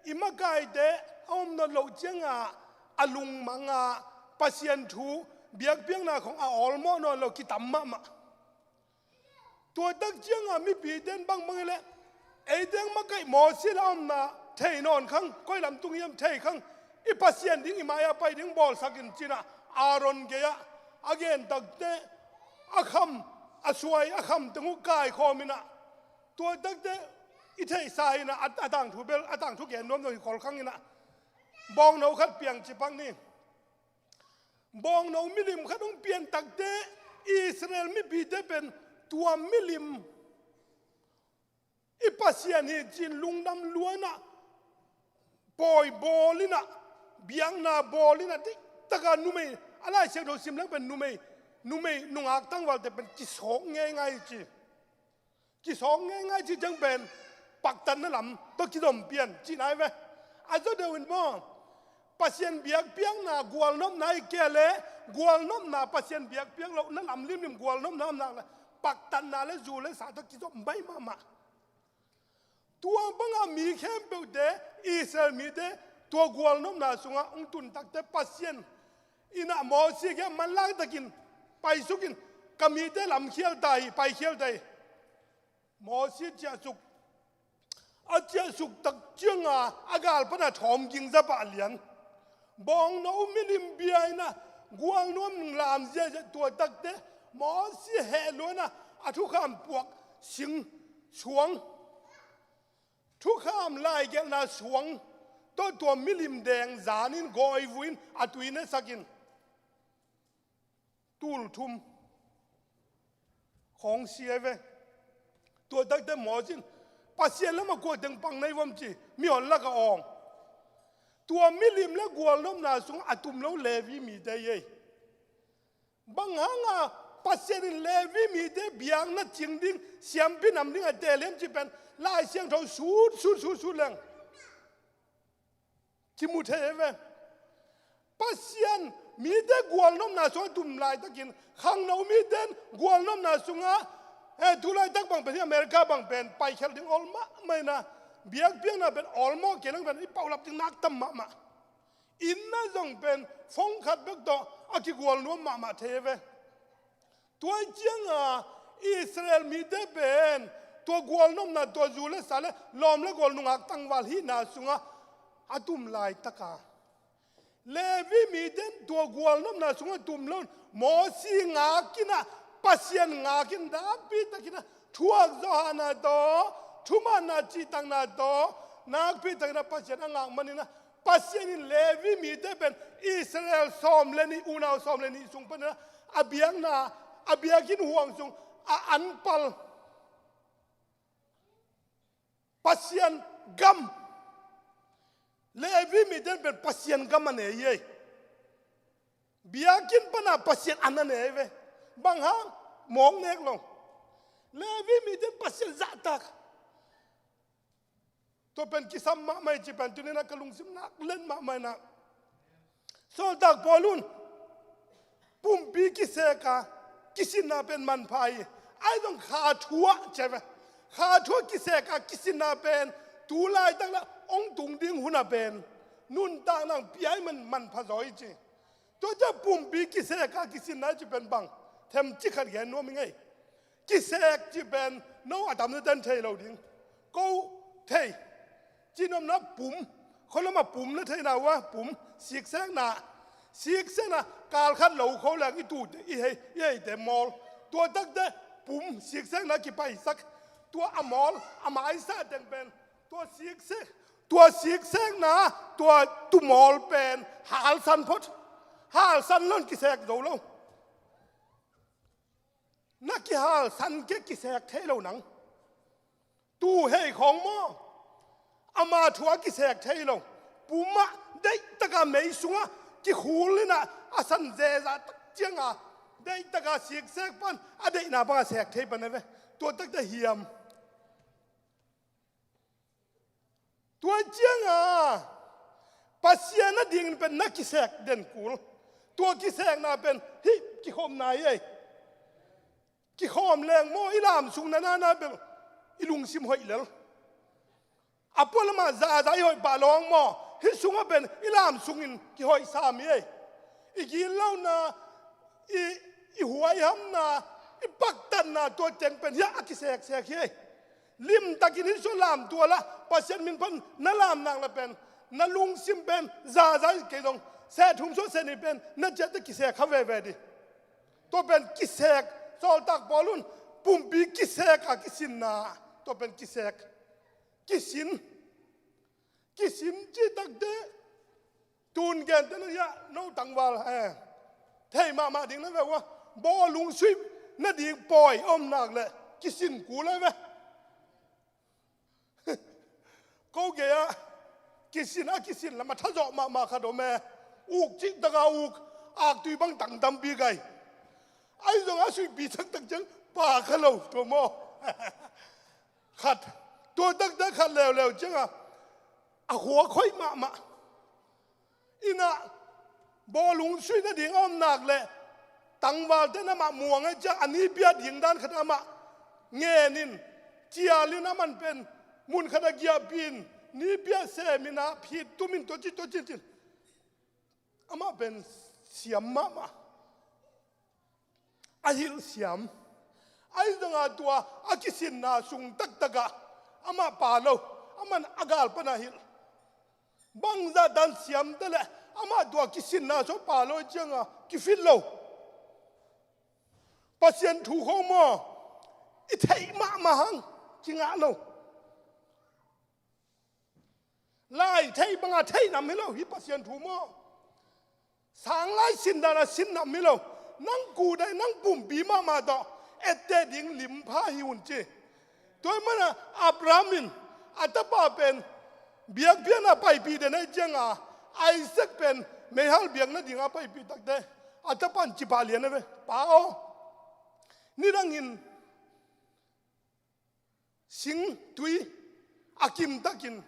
i makaite a om nawn loh ciangah a lungmang a, Pasian thu biakpiakna khawng a awlmawh nawn lo kitam mahmah. Tua tak ciangah mipite in bangbang hi leh, ei teng makaih Moses la omna thei nawn khang, koi lam tung hiam thei khang, i Pasian ding i mai-ah pai ding bawlsak in, ci-in ah Aaron gei-ah a gen takteh, a kham, a suai, a kham teng uh kaikhawm in ah, tua takteh i theihsa in ah, a, a tangthu bel, a tangthu gen nuam zong hi khol khang in ah, bawngno khat piang ci pak ni. Bawngno milim khat hong pian takteh, Israel mipite pen tua milim, i Pasian hi ci-in lungdam lua in ah, pawi bawl in ah, biakna bawl in ah, diktak a numei, a Lai Siangtho sim leng pen numei, numei nungak tangvalte pen kisawk ngeingai ci. Kisawk ngeingai cih ciang pen paktatna lam tawh kizom pian cihna hi ve. A zaw deuh in maw, Pasian biakpiakna gualnopna hi kei leh, gualnopna Pasian biakpiak lohna lam limlim gualnopna om nak leh, paktatna le zu le sa tawh kizom baih mahmah. Tua bangah mi khempeuhte, Israel mite, tua gualnopna sungah hong tun takteh Pasian in ah Moses kiang manlang takin, paisuk in, ka mite lamkhial ta hi, paikhial ta hi. Moses ciahsuk. A ciahsuk tak ciangah a gal pan a thawm ging zapa lian. Bawngno milim bia in ah gualnuam lam ziahziah tua takteh Moses heh lua in ah a thukham puak sing suang, thukham laigelhna suang Tua, tua milim deng zanin gawi vuin a tui nesakin tul thum khawng si ai ve. Tua takte Moses in Pasian lamah kua teng pang na hi vuam ci, mihon lakah awng. Tua milim le gualnopna sungah a tum lo Levi mite hi ei. Bang hanga Pasian in Levi mite biakna cing ding, siampi nam ding a teel hiam cih pen Lai Siangtho sut, sut, sut, sut leng ci mu thei hi ve. Pasian mite gualnopna sungah tum laitakin, khangno mite in gualnopna sungah, eh, tu laitak bang pen hi America bang pen paikhial ding awl mahmah ina, biakpiakna pen awl mawh kei nang pen i paulap ding nak tam mahmah. Inn ah zong pen fong khat bek tawh a kigual nuam mahmah thei hi ve. Tua cianga Israel mite pen tua gualnopna, tua zu le sa le lawm le gual nungak tangval hihna sungah a tum laitaka Levi mite in tua gualnopna sungah tum lo in Mosi ngakin ah, Pasian ngakin nakpi takin ah thuak zawhahna tawh, thumanna cihtakna tawh nakpi takin ah Pasian a ngak manin ah Pasian in Levi mite pen Israel sawm le nih, unau sawm le nih sung panin ah a biakna, a biakinn huang sung a anpal Pasian gam, Levi mite in pen Pasian gam a nei hi ei. Biakinn pana Pasian an a nei hi ve. Bang hang? Mawk nek lo. Levi mite in Pasian zahtak. Tua pen kisam mahmah hi ci pen tuni-in ah ka lungsim nak len mahmah ina. Sawltak Paul un pumpi kiseka kisinna pen manpha hi. Ahi zong kha thu ah ci ve. Kha thu ah kiseka kisinna pen tu laitak le hong tung ding hun ah pen nuntakna hong pia hi man, manpha zaw hi ci. Tua ciang pumpi kiseka kisinna ci pen bang? Themcik khat gen nuam hi ngei. Kisek ci pen no a tam na ten thei lo ding. Ko thei. Cihnopna pum. Khuanam a pum na theihna uh a pum. Siksekna. Siksekna kal khat lo kho leng i tute, i hei, i heite mawl. Tua takte pum siksekna kipaisak. Tua a mawl, a maisa teng pen. Tua siksek. Tua siksekna, tua tumawl pen halsan phot. Halsan lo in kisek zo lo. Na kihalsan kei kisek thei lo nang. Tuu hei khawng maw? Ama thu ah kisek thei lo. Pum ah deihtaka mei sungah kikhul in ah a san zeza tak cianga deihtaka siksek pan a deihna banga sek thei pan a ve. Tua takte hiam. Tua cianga Pasian a dingin pen na kisek den kul. Tua kisekna pen hih kikhopna hi ei. Kikhawm leng maw i lam sung na nana bel i lungsim hoih lel. A pualamah zaza i hoih pah lawng maw hih sungah pen i lam sungin kihoih sam hi ei. I gitlohna, i, i huaihamna, i paktatna tua teng pen hiah a kiseksek hi ei. Limtakin hih sua lam tua lah Pasian min pan na lam nak le pen na lungsim pen zaza i kei dong seh thum sua seh nih pen na ciahte kisek kha veve dih. Tua pen kisek, sawltak Paul un pumpi kisek a kisinna, tua pen kisek. Kisin. Kisin cih takte tun gente na hiah no tangval, eh, thei mahmah ding na ve uh a, bawlung suih nading pawi a om nak leh kisin kul a ve. Ko gei ah kisin a kisin lam a thazawh mahmah khat om e. Uk cihtaka uk, aktui bang tang tampi kai. Ahi zong a suihpi taktak ciang pa kha lo tua maw? Khat. Tua taktak khat leuleu cianga a huak hoih mahmah. Ina bawlung suih nading a om nak leh tangvalte in amah muang a ciang a nipi a ding dan khat amah ngenin cialin a man pen mun khat a giahpih in nipi a semin a phit tumin tua ci tua ci cin. Amah pen siam mahmah. A hilh siam. Ahi zongah tua a kisinna sung taktakah amah pa lo, a man a gal pana hilh. Bangzah dan siam ta leh amah tua kisinna sung pa lo cianga kifit lo. Pasian thu khawng maw i theih mahmah hang kingah lo. Lai thei banga thei nam hi lo, hi Pasian thu maw? Sang lai sin dana sin nam hi lo. Nang kudai, nang pumpi mahmah tawh etteh ding limpha hi un ci. Tua ahih mana Abraham in a tapa pen biakpiakna paipih den ahih cianga Isaac pen meihal biakna dinga paipih takte a tapa in ci pah lian a ve. Pa aw, nidangin sing tui a kimtakin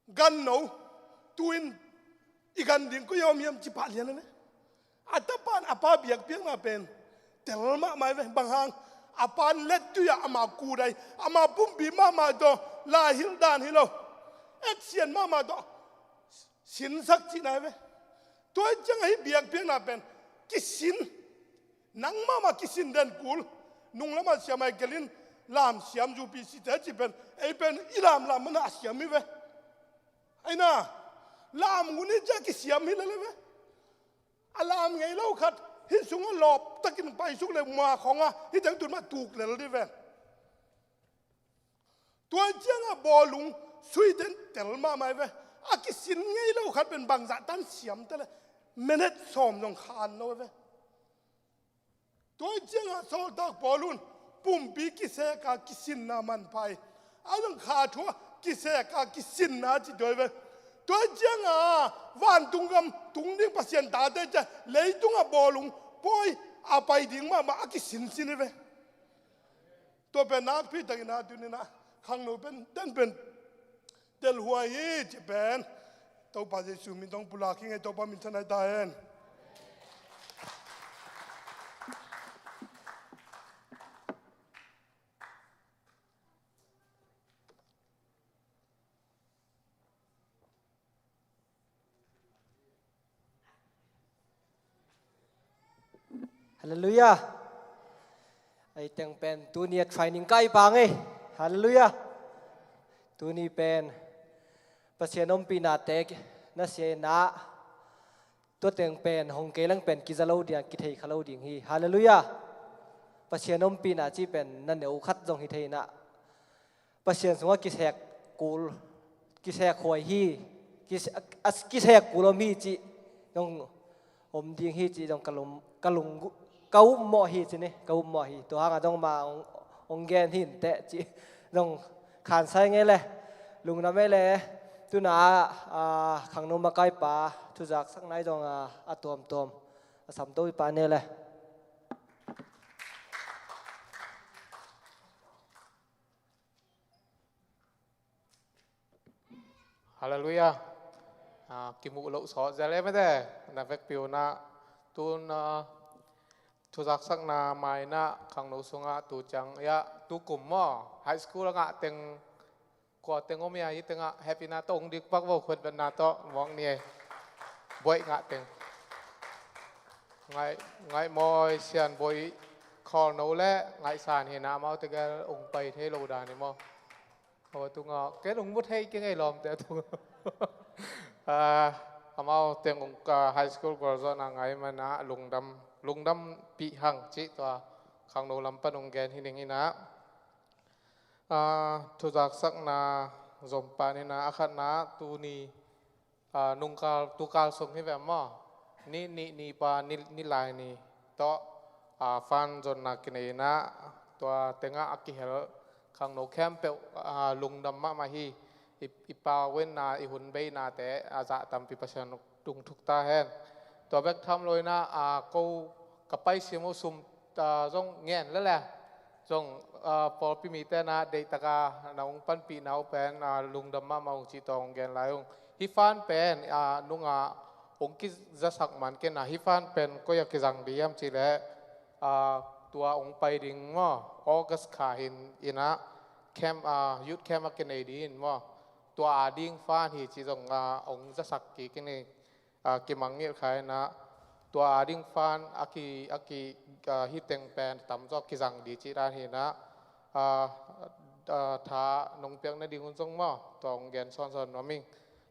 ganno tu-in i gan ding koi a om hiam ci pah lian a ve. A tapa in a pa biakpiakna pen tel mahmah hi ve. Bang hang? A pa in lettui-ah ama kudai, ama pumpi mahmah tawh laihilh dan hi lo, action mahmah tawh sinsak cihna hi ve. Tua ahih ciangah hih biakpiakna pen kisin, nang mahmah kisin den kul. Nunglamah siam Michael in lam siam, U P C te cih pen, ei pen i lamlam mana a siam hi ve. Aina, lam ngun hi ciah kisiam hi lel hi ve. A lam ngei lo khat hih sungah lawptakin paisuk le mua khawngah hih teng tun mah tuk lel dih ve. Tua ciangah bawlung suite in tel mahmah hi ve. A kisin ngei lo khat pen bangzah tan siam ta le, minute sawm zong khan lo hi ve. Tua ciangah sawltak Paul un pumpi kiseka kisinna manpha hi. A zong kha thu-ah kiseka kisinna ci tua hi ve. Tua ciangah vantung gam tung ding Pasian tate ciah leitungah bawlung pawi a pai ding mahmah a kisinsin hi ve. Tua pen nakpi takin a tuninah khangno pen ten pen telhuai hi ci pen Topa Jesu min tawh pulak hi ngei. Topa min thanai ta hen. Halleluiah. Ei teng pen tuni a training kai pang ei. Halleluiah. Tuni pen Pasian ompihnate na siainah tua teng pen hong kei leng pen kiza lo ding, kithei kha lo ding hi. Halleluiah. Pasian ompihna cih pen na neu khat zong hi thei inah Pasian sungah kisek kul, kisek huai hi, kis-, a, kisek kul om hi cih zong om ding hi cih zong ka lung, ka lung, ka upmawh hi ci ni, ka upmawh hi. Tua hangah zong ma hong, hong gen hi inteh cih zong khansai ngei le. Lungdam ei le. Tuna ah, ah, khangno makaipa thuzaksak nai zong, ah, a tuamtuam a samto i pa ne le. Halleluiah. Ah, kimuh loh sawt zel e mete. Na vekpi unah tun, ah, thuzaksakna mainah khangno sungah tu ciang iah tu kum maw, high school a ngah teng kua teng om ia, hi tengah happy na tawh ung dik pak vo, khuat vetna tawh mawk ni e. Buaih ngah teng. Ngaih, ngaih mawi sian buaih khawl no le ngaihsan hinah amau tegel ung pai thei lo dan hi maw. Aw, tunga ken ung mu thei kei ngei lawmte a tunga. Ah, amau teng ung ka high school gualzawhna ngai mana lungdam, lungdam pih hang cih tua khangno lam pan ung gen hi ning inah. Ah, thuzaksakna zom pan inah a khatna tuni, ah, nungkal tukal sung hi ve maw. Ni, ni, ni pa, ni, ni lai ni tawh, ah, fan zonna kinei inah tua tengah a kihel khangno khempeuh, ah, lungdam mahmah hi. I, i pau inna, i hun beinate a zah tampi Pasian tung thuk ta hen. Tua bek tham lo inah, ah, ko ka pai sim uh sum, ah, zong ngen lele. Zong, ah, pawlpi mite na deihtaka na ung panpihna uh pen, ah, lungdam mahmah ung cih tawh ung gen lai ung. Hi fan pen, ah, nunga ung kizasak man kena hi fan pen koi a kizang di hiam cih leh, ah, tua ung pai ding maw, August kha hin inah camp, ah, youth camp a kinei di in maw. Tua a ding fan hi cih zong, ah, ung zasak kik inah, ah, kimangngilh kha inah tua a ding fan a ki, a ki, ah, hi teng pen tamzaw kizang di cih dan hinah, ah, ah, tha nong piak nading un zong maw tua ung gen sawnsawn nuam ing.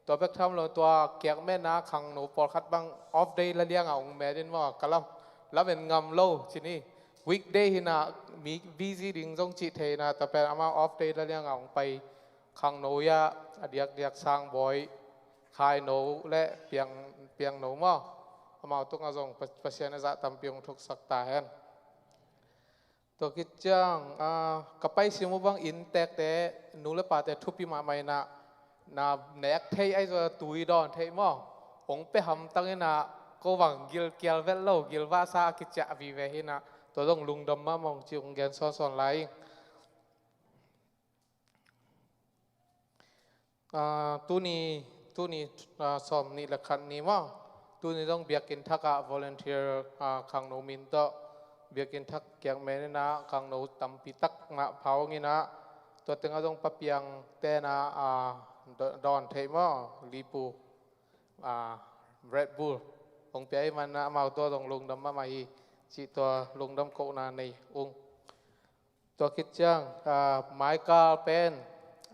Tua bek tham lo tua kiak metna khangno pawlkhat bang off day la lianga ung met in maw, ka lam, lamen ngam lo ci ni. Weekday hinah mi busy ding zong cih thei inah tua pen amau off day la lianga ung pai Khangno ah a diakdiak Sangbawi, Khaino le Piang, Piangno maw, amau tungah zong Pa-, Pasian in zah tampi hong thuksak ta hen. Tua khit ciang, ah, ka pai sim uh bang inntekte, nu le pate thupi mahmah in ah, na nek thei ahi zong tui dawn thei maw, hong pia hamtang in ah, ko bang gilkial vet lo, gilvahsa a kiciah vive hi in ah, tua zong lungdam mahmah hong ci, hong gen sawnsawn lai ing. Ah, tuni, tuni, ah, sawm nih le khat ni maw. Tuni zong biakinn thak ah volunteer, ah, khangno min tawh biakinn thak kiak men in ah khangno tampi tak mah pha hong in ah, tua teng ah zong Pa Piang te in ah, ah, da-, dawn thei maw, Lipu, ah, Red Bull hong pia ahih man in ah amau tawh zong lungdam mahmah hi cih tua lungdam kohna nei ung. Tua khit ciang, ah, Michael pen,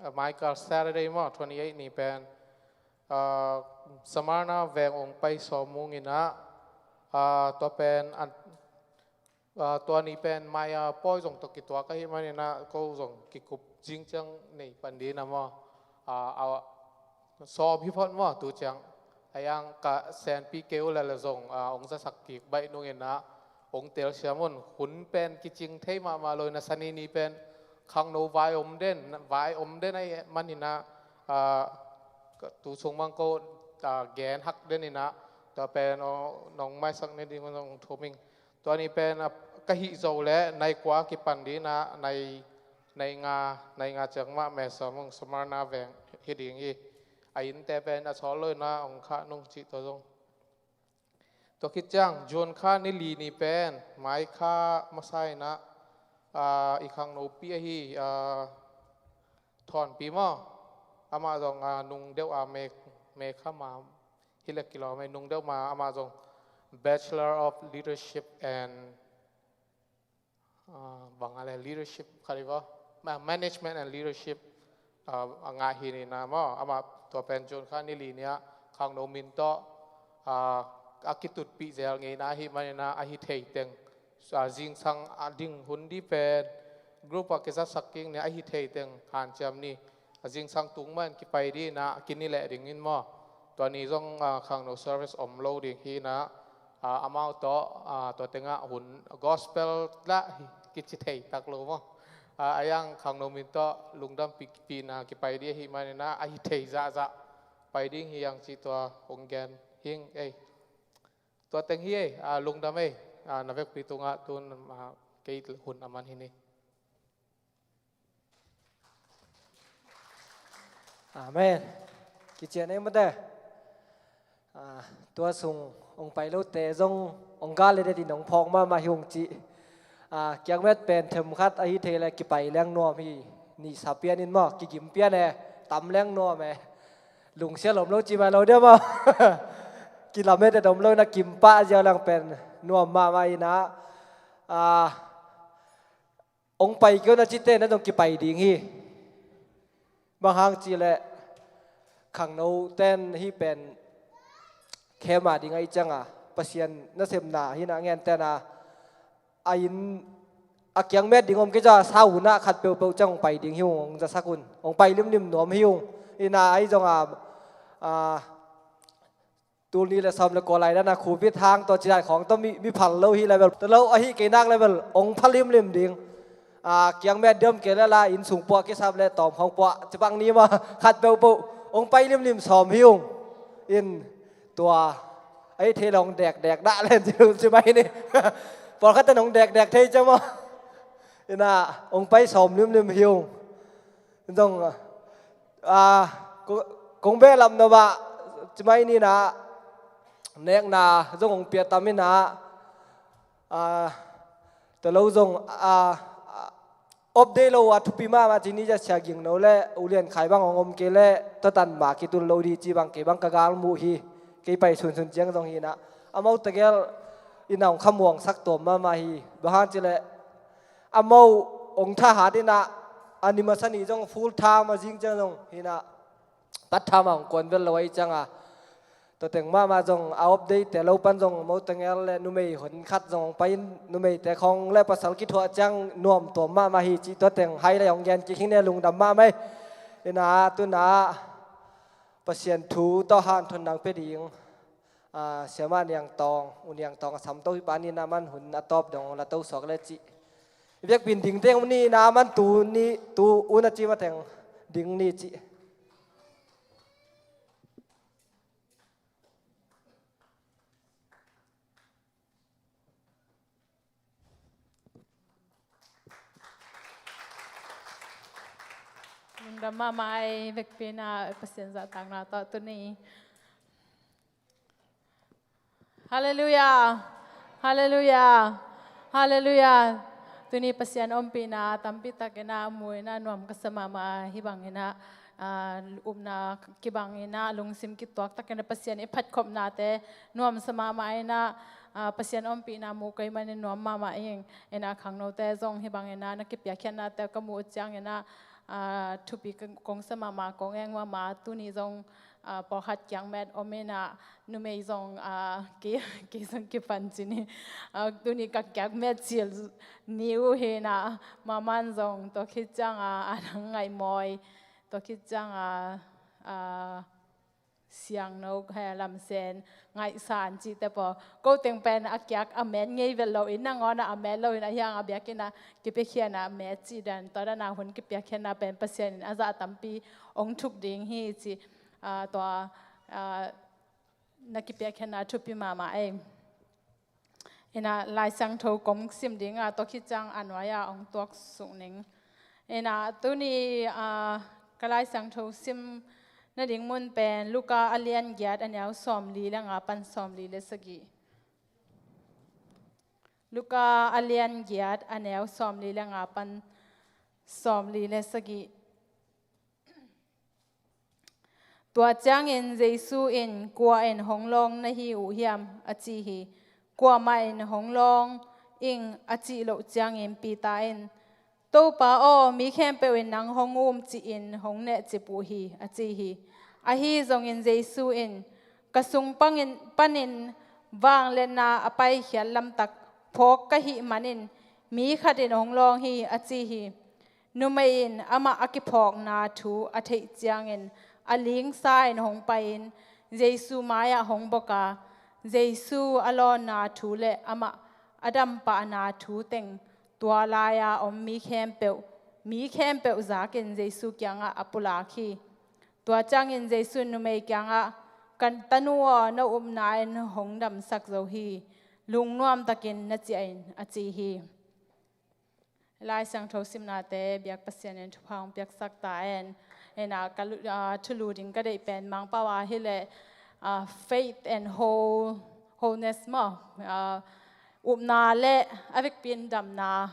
ah, Michael Saturday maw, twenty eight ni pen, ah, Smyrna veng hong pai sawm ung in ah, ah, tua pen an, ah, tua ni pen mai, ah, pawi zong tawh kituak ahih man in ah ko zong kikup zing ciang nei pan ding in ah maw, ah, ah, sawm hi phot maw, tu ciang. A iang ka senpi kei uh leh leh zong, ah, hong zasak kik baih nung in ah hong telsiam un. Hun pen kicing thei mahmah lo in ah, Sani ni pen khangno vai om den, vai om den ahih man in ah, ah, ka tu sung mang ko, ah, gen hak den in ah, tua pen, oh, nong maisak ni ding un hong thum ing. Tua ni pen, ah, ka hih zo leh nai kua kipan ding in ah, nai, nai nga, nai nga ciang mah me sawm ung, Smyrna veng hi ding hi. A innte pen a sawt lo in ah hong khah nung cih tua zong. Tua khit ciang June kha ni li ni pen mai kha masa in ah, ah, i khangnopi ahi, ah, Thawnpi maw, amah zong, ah, nung deuh a me, me kha ma hi leh kilawm ei, nung deuh ma amah zong Bachelor of Leadership and, ah, bang a le leadership kha dih vaw, ma-, management and leadership, ah, a ngah hi ni na maw, amah tua pen June kha ni li ni ah khangno min tawh, ah, a kitutpih zel ngei na ahih man in ah, ahi thei teng, ah, zingsang a ding hun dih pen group ah kizatsak kik ni, ahi thei teng hanciam ni. A zingsang tung mah in kipai dih in ah, kini leh ding in maw. Tua ni zong, ah, khangno service om lo ding hi in ah, ah, amau tawh, ah, tua teng ah hun gospel lah hi kici thei tak lo maw. Ah, a iang khangno min tawh lungdam pi, pi in ah kipai dih ahih man in ah, ahi thei zahzah pai ding hi ing cih tua hong gen hing ei. Tua teng hi ei, ah, lungdam ei, ah, na vekpi tungah tun, ah, kei hun a man hi ni. Amen. Kician ei mate. Ah, tua sung hong pai lote zong hong gal leh ding hong phawk mahmah hi ung cih. Ah, kiakmet pen themkhat ahi thei leh kipai leng nuam hi. Nihsa pian in maw, kigim pian e, tam leng nuam e. Lungsiat lom lo ci mai lo dia maw. Kilamet e dom lo in ah, kim pah ziau leng pen nuam mahmah in ah. Ah, hong pai kei un a cite na zong kipai ding hi. Bang hang cih leh khangno ten hih pen khem a ding ahih ciang a, Pasian nasemna hi in ah, ngen ten a, a inn a kiakmet ding om kei zah sa un ah khat peuhpeuh ciang hong pai ding hi ung, hong zasak un, hong pai limlim nuam hi ung. In ah ahi zong a, ah, tul nih le sawm le kua lai dan a Covid hang tawh, ci dan khawng tawh mi, mi phal lo hi leh bel, tua lo ahi kei nak leh bel hong pha limlim ding. Ah, kiakmet diam kei leh la, inn sung puah kisap leh tawm khawng puah ci bang ni maw, khat peuhpeuh hong pai limlim sawm hi ung. In tua ahi thei leh hong dekdek dah leng ci, ci mai ni. Pawlkhat ten hong dekdek thei ciang maw. In ah hong pai sawm limlim hi ung. Zong, ah, ko-, kong behlap nop ah, ci mai ni in ah, nekna zong hong pia tam in ah, ah, tua lo zong, ah, ah, update lo a thupi mahmah ci ni, Sia Ging No le U Lian Khai bang hong om kei leh tua tan mah kitun lo ding ci bang kei bang ka gal muh hi. Kei pai sunsun ciang zong hi in ah, amau tegel in ah hong khamuangsak tuam mahmah hi. Bang hang cih leh amau hong thahat in ah, a ni masa ni zong full time a, zing ciang zong hi in ah, part time a hong kuan vel lo ahih ciang a. Tua teng mahmah zong a update te lo pan zong, amau tegel le numei hon khat zong hong pai in, numeite khawng le pasal kithuah ciang nuam tuam mahmah hi cih tua teng highlight hong gen kik hi ing e, lungdam mahmah hi. Ina tuna Pasian thu tawh hanthon nang pia ding, ah, Siamah Niang Tawng, U Niang Tawng a sam to hi pa ni, na man hun a tawp dong la to suak le cih. Biakpin ding teng ni, na man tu ni, tu un a ci mateng ding ni cih. Lungdam mahmah ei, vekpi-in ah Pasian zahtakna tawh tuni. Halleluiah. Halleluiah. Halleluiah. Tuni Pasian ompihna tampi takin ah mu-in ah nuam ka sa mahmah. Hih bangin ah, ah, upna kibangin ah lungsim kituak takin ah Pasian i phatkhopnate nuamsa mahmah in ah, ah, Pasian ompihna mu kei manin nuam mahmah ing. In ah khangnote zong hih bangin ah na kipiakkhiatnate ka muh uh ciangin ah, ah, thupi ka, kong sa mahmah, kong eng mahmah. Tuni zong, ah, pawlkhat kiang met om in ah, numei zong, ah, kei, kei zong kipan ci ni. Ah, tuni ka kiang met cil ni uh hi in ah, mahmah zong tua khit ciang ah, a dang ngaih mawi, tua khit ciang ah, ah, siangno, he, lamsen, ngaihsan cihte pawl. Ko teng pen a kiang a met ngei vet lo in, nangawn ah a met lo in, a hiang a biakinn ah kipiakhia in ah a met cih dan, tua dan a hun kipiakkhiatna pen Pasian in a zah tampi hong thuk ding hi cih, ah, tua, ah, na kipiakkhiatna thupi mahmah ei. In ah Lai Siangtho kong sim ding a, tua khit ciang a nuai-ah hong tuaksuk ning. In ah tuni, ah, ka Lai Siangtho sim nading mun pen Luka a lian giat, a neu sawmli le nga pan sawmli le sagih. Luka a lian giat, a neu sawmli le nga pan sawmli le sagih. Tua ciangin Jesu in, "Kua in hong lawng na hi uh hiam?" a ci hi. "Kuamah in hong lawng ing," a cih loh ciangin Peter in, "Topa aw, mi khempeuh in nang hong um ci-in hong nehcip uh hi," a ci hi. Ahi zongin Jesu in, "Ka sung pangin, panin vangliatna a paikhiat lamtak phawk ka hih manin mi khat in hong lawng hi," a ci hi. Numei in amah a kiphawkna thu a theih ciangin a lingsa-in hong pai-in Jesu mai-ah hong bok a, Jesu a lawnna thu le amah a dampahna thu teng tua lai-a om mi khempeuh, mi khempeuh zakin Jesu kiangah a pulak hi. Tua ciangin Jesu in numei kiangah, "Ka tanu aw, na upna in hong damsak zo hi. Lungnuam takin na ciah in," a ci hi. Lai Siangtho simnate biak Pasian in thupha hong piaksak ta hen. Ina ka lu-, ah, thulu ding ka deih pen Mangpau ah hi leh, ah, faith and whole, wholeness maw. Ah, upna le a vekpi in damna,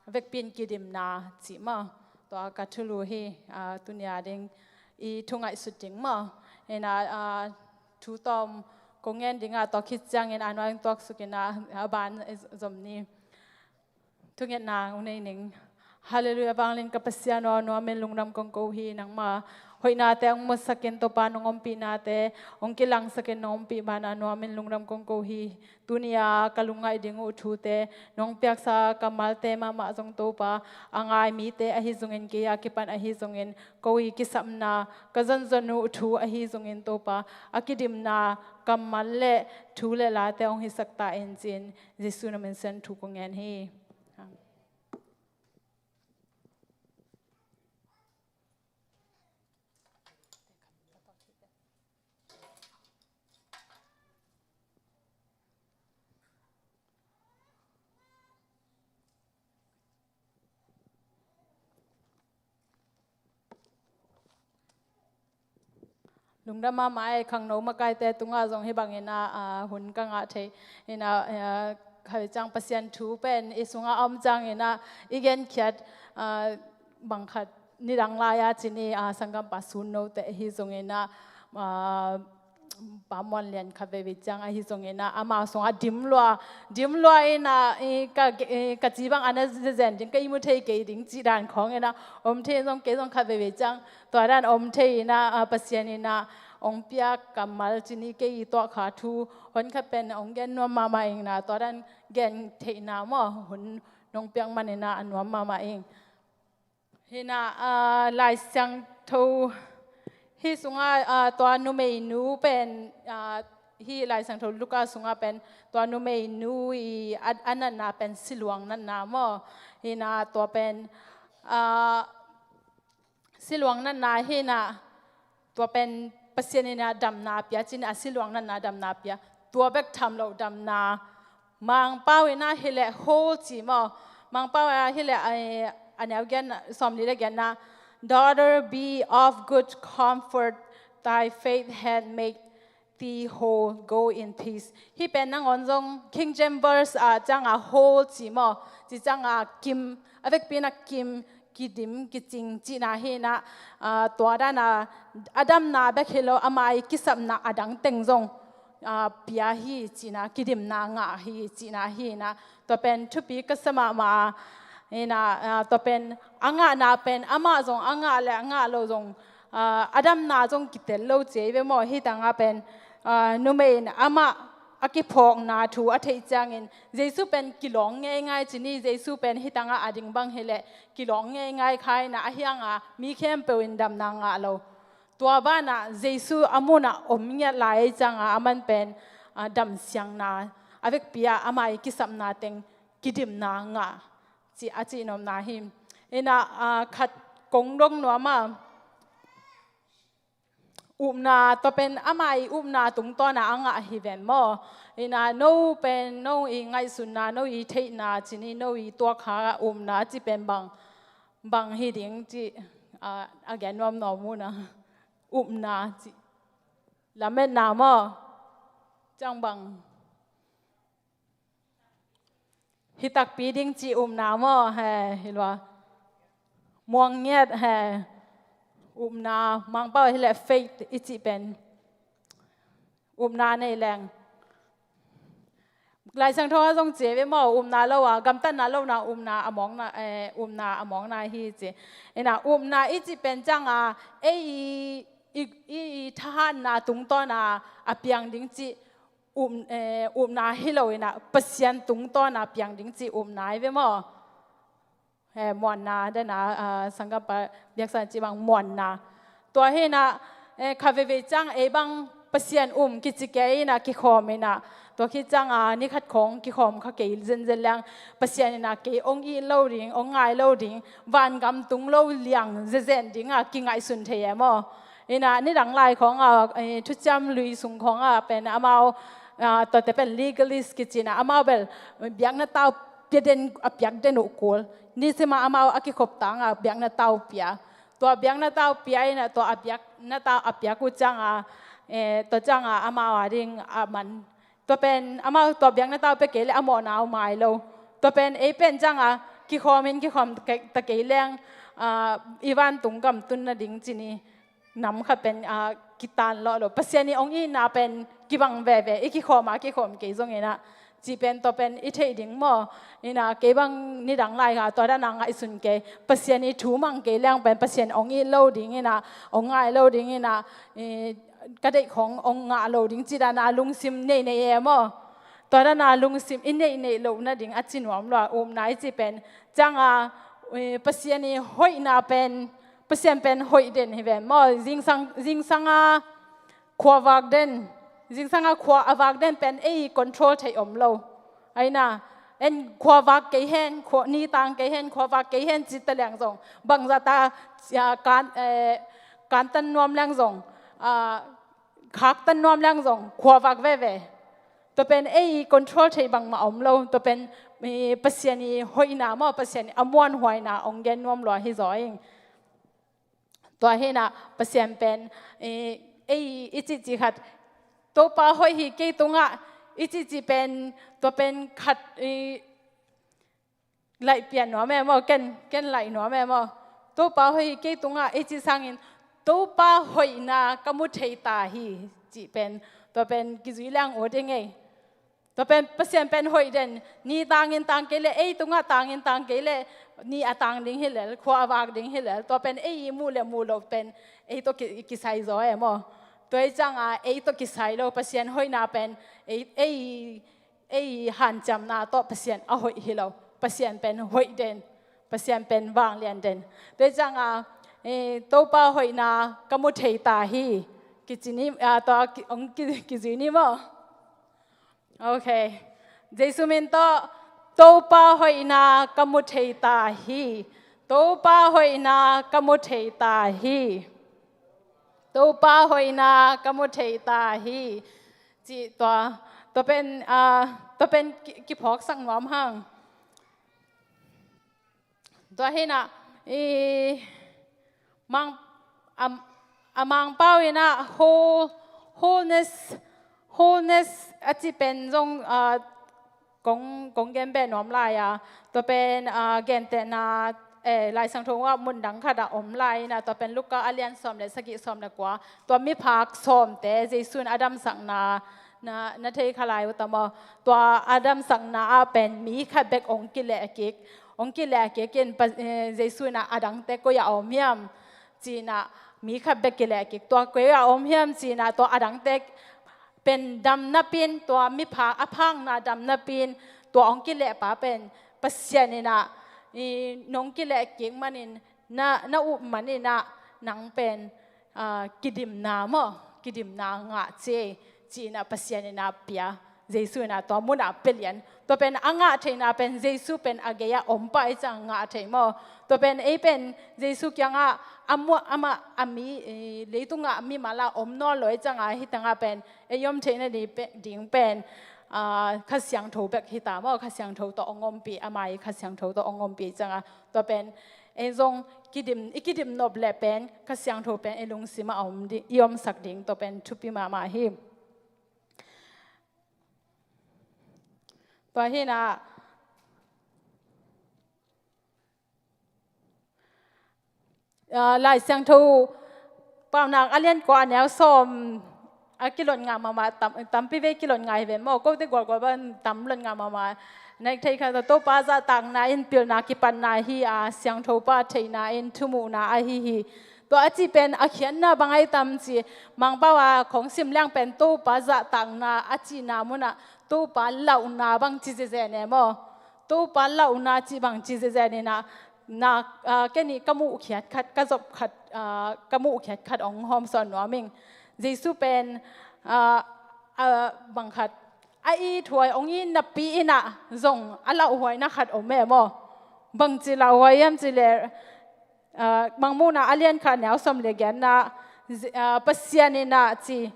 a vekpi in kidimna cih maw. Tua ka thulu hi, ah, tuni a ding i thu ngaihsut ding maw. Ina, ah, thu tawm kong ngen ding a, tua khit ciangin a nuai-in tuaksuk in a, a ban zom ni. Thungetna hong nei ning. Halleluiah, vanglian ka Pasian aw, nuamin lungdam kong ko hi, nangma hoihnate hong musakin, Topa nong ompihnate hong kilangsakin, nong ompih banah nuamin lungdam kong ko hi. Tuni a ka lungngaih ding uh thute, nong piaksa kammalte mahmah zong Topa, a ngai mite ahi zongin, kei a kipan ahi zongin, ko i kisapna, ka zonzon uh thu ahi zongin Topa, a kidimna kammal le thu le late hong hisak ta in ci-in Jesu na min siangtho kong ngen hi. Lungdam mahmah ei, khangno makaite tungah zong hih bangin ah, ah, hun ka ngah thei. Ina, ah, khawi ciang Pasian thu pen i sungah a om ciangin ah i genkhiat, ah, bangkhat nidang lai-a ci ni, ah, sanggampa Sun Note ahi zongin ah, ah, Pa Muan Lian khat veivei ciang ahi zongin ah, amau sungah dim lua, dim lua in ah, i ka, i ka ci bang a na zen ding, ka ihmu thei kei ding cih dan khawng in ah om thei in zong, kei zong khat veivei ciang tua dan om thei in ah, ah, Pasian in ah hong piak kammal ci ni, kei i tuahkha thu honkhat pen hong gen nuam mahmah ing, na tua dan gen theihna maw, hun nong piak man in ah a nuam mahmah ing. Hi in ah, ah, Lai Siang, Tho, hih sungah, ah, tua numeinu pen, ah, hih Lai Siangtho Luka sungah pen tua numeinu i a, a natna pen siluang natna maw? Hi na tua pen, ah, siluang natna hi na, tua pen Pasian in a damna pia ci-in a siluang natna damna pia. Tua bek tham lo damna Mangpau in a hileh hall ci maw? Mangpau a hileh, eh, a neu giat na, sawmli le giat na, "Daughter, be of good comfort, thy faith hath made thee whole, go in peace." Hih pen nangawn zong King James Version a ciang a hall ci maw? Ci ciang a kim, a vekpi in a kim, kidim, kicing cihna hi na, ah, tua dan a, a damna bek hi lo, ama i kisapna a dang teng zong, ah, pia hi cihna, kidimna ngah hi cihna hi na, tua pen thupi ka sa mahmah a, hi na, ah, tua pen a ngahna pen, amah zong a ngah le a ngah lo zong, ah, a damna zong kitel lo ci ei ve maw, hih tangah pen, ah, numei in amah a kiphawkna thu a theih ciangin, Jesu pen kilawng ngeingai ci ni, Jesu pen hih tangah a ding bang hileh kilawng ngeingai kha hi na, a hiang a mi khempeuh in damna ngah lo. Tua banah Jesu a munah om ngiat lai ei ciang a, aman pen, ah, damsiangna, a vekpi ah ama i kisapna teng kidimna ngah, ci a cih nuamna hi. Hi na, ah, khat kong dong nuam a, upna, tua pen ama i upna tungtawn a a ngah hi ven maw? Hi na, no pen, no i ngaihsutna, no i theihna ci ni, no i tuak kha upna ci pen bang, bang hi ding ci, ah, a gen nuam nuam uh na. Upna ci. Lametna maw? Ciang bang. Hi takpi ding ci upna maw? He, hi lua. Muang ngiat he. Upna, Mangpau hileh faith i cih pen. Upna nei leng. Lai Siangtho ah zong ci ei ve maw, upna lo a, gamtatna lo na, upna a mawkna, eh, upna a mawkna hi ci. Hi na, upna i cih pen ciang a, ei i, i, i, i thahatna tungtawn a, a piang ding ci, up, eh, upna hi lo hi na, Pasian tungtawn a piang ding ci upna hi ve maw? He, muanna, den a, ah, sanggampa biaksa in cih bang muanna. Tua hi na, eh, kha veivei ciang ei bang Pasian um kici kei hi na, kikhawm hi na. Tua khit ciang a, ni khat khawng kikhawm kha kei zenzen leng, Pasian in a kei ong it lo ding, ong ngai lo ding, vangam tung lo liang zezen ding a kingaihsun thei e maw? Hi na, nidang lai khawng a, eh, thuciam lui sung khawng a pen amau, ah, tuate pen legalist kici na, amau bel biakna tau pia den, a piak den uh kul. Nisima amau a kikhop tang a biakna tau pia. Tua biakna tau pia hi na, tua a biakna tau a piak uh ciang a, eh, tua ciang a amau a ding a man. Tua pen amau tua biakna tau pia kei leh a mawhna uh mai lo. Tua pen ei pen ciang a kikhawm in kikhawm ta kei leng, ah, i vantung gam tun nading ci ni. Nam khat pen, ah, kitan lawh lo. Pasian i ong itna pen kibang veve, i kikhawm a kikhawm kei zong hi na. Cih pen tua pen i theih ding maw? Hi na, kei bang nidang lai kha tua dan a ngaihsun kei. Pasian i thu mang kei leng pen Pasian ong it lo ding hi na, ong ngai lo ding hi na, i, ka deih khawng ong ngah lo ding ci dan a lungsim nei nei e maw? Tua dan a lungsim i neih neih loh nading a ci nuam lua, upna i cih pen. Ciang a, eh, Pasian i hoihna pen, Pasian pen hoih den hi ven maw? Zingsang, zingsang a khua vak den, zingsang a khua a vak den pen ei control thei om lo. Hi na, en khua vak kei hen, khua ni tang kei hen, khua vak kei hen ci ta leng zong. Bangzah ta, ah, kan, eh, kantan nuam leng zong. Ah, khaktan nuam leng zong, khua vak veve. Tua pen ei control thei bangmah om lo. Tua pen, eh, Pasian i hoihna maw, Pasian i a muanhuaina ong gen nuam lua hi zaw ing. Tua hi na, Pasian pen, eh, ei i cih cih khat, Topa hoih hi kei tungah i cih cih pen, tua pen khat, eh, laih pian nuam e maw, ken, ken laih nuam e maw. Topa hoih hi kei tungah i cih sangin, Topa hoihna ka mu thei ta hi, cih pen, tua pen kizui leng ut i ngei. Tua pen Pasian pen hoih den, ni tangin tang kei leh, ei tungah tangin tang kei leh, ni a tang ding hi lel, khua a vak ding hi lel, tua pen ei i muh le muh loh pen, ei tawh ki, kisai zaw e maw. Tua i ciang a, ei tawh kisai lo, Pasian hoihna pen, ei, ei, ei hanciamna tawh Pasian a hoih hi lo. Pasian pen hoih den, Pasian pen vanglian den. Tua i ciang a, Eh, Topa hoihna ka mu thei ta hi. Kici ni, ah, tua ki, ong ki, kizui ni maw? Ok. Jesu min tawh, Topa hoihna ka mu thei ta hi. Topa hoihna ka mu thei ta hi. Topa hoihna ka mu thei ta hi. Ci tua, tua pen, ah, tua pen ki, kiphawksak nuam hang. Tua hi na, i, mang, a, a Mangpau in a whole, wholeness, wholeness a ci pen zong, ah, kong, kong gen beh nuam lai a. Tua pen, ah, gentehna, eh, Lai Siangtho ah mun dang khat ah om lai in a, tua pen Luka a lian sawm le sagih, sawm le kua. Tua miphak sawmte Jesu in a damsakna, na, na thei kha lai uh tam aw. Tua a damsakna ah pen mi khat bek ong kileh kik. Ong kileh kik in pa, eh, Jesu in a, a dangte koi ah a om hiam? Ci in a mi khat bek kileh kik. Tua koi ah a om hiam? Ci in a tua a dangte pen dam napi in, tua miphak a phakna dam napi in, tua ong kileh pa pen Pasian in a, i, nong kileh kik manin, na, na up man in a nang pen, ah, kidimna maw, kidimna ngah ci, ci in a Pasian in a pia, Jesu in a tua mun ah pia lian. Tua pen a ngah theihna pen Jesu pen a gei ah om pah i ciang ngah thei maw? Tua pen ei pen Jesu kiangah a mu, amah a mi, eh, leitung ah mimal ah om nawn lo i ciang a, hi tang ah pen ei om theihna ding pe, ding pen, ah, Kha Siangtho bek hi ta maw? Kha Siangtho tawh ong ompih, ama i Kha Siangtho tawh ong ompih ciang a, tua pen ei zong kidim, i kidim nop leh pen Kha Siangtho pen ei lungsim ah a om di, i omsak ding, tua pen thupi mahmah hi. Tua hi na, ah, Lai Siangtho Paunak a lian kua, a neu sawm a kilot ngah mahmah, tam, tampi vei kilot ngah hi ven maw? Kote gualgual bang tam lot ngah mahmah. Nek thei kha, Topa zahtakna in pilna kipatna hi a, Siangthopa theihna in thumuhna ahi hi. Tua a cih pen a khiatna bang ahi tam ci, Mangpau a kong sim liang pen Topa zahtakna a cihna mun ah Topa lauhna bang ci zezen e maw? Topa lauhna cih bang ci zezen in a, na, ah, ken i ka muhkhiat khat, ka zop khat, ah, ka muhkhiat khat ong hawmsawn nuam ing. Jesu pen, ah, ah, bang khat a ithuai, ong it napi in a zong a lauhuaina khat om e maw? Bang ci lauhuai hiam cih leh, ah, Mangmuhna a lian khat, neu sawm le giatna, zi-, ah, Pasian in a ci,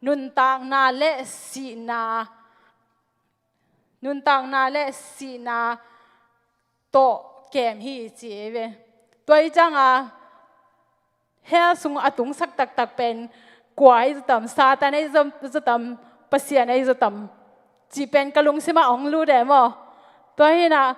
nuntakna le sihna, nuntakna le sihna tawh kem hi ci ei ve. Tua i ciang a hell sung a tungsak taktak pen kua ahi zaw tam, Satan ahi zaw, zaw tam, Pasian ahi zaw tam, cih pen ka lungsim ah ong lut e maw? Tua hi na,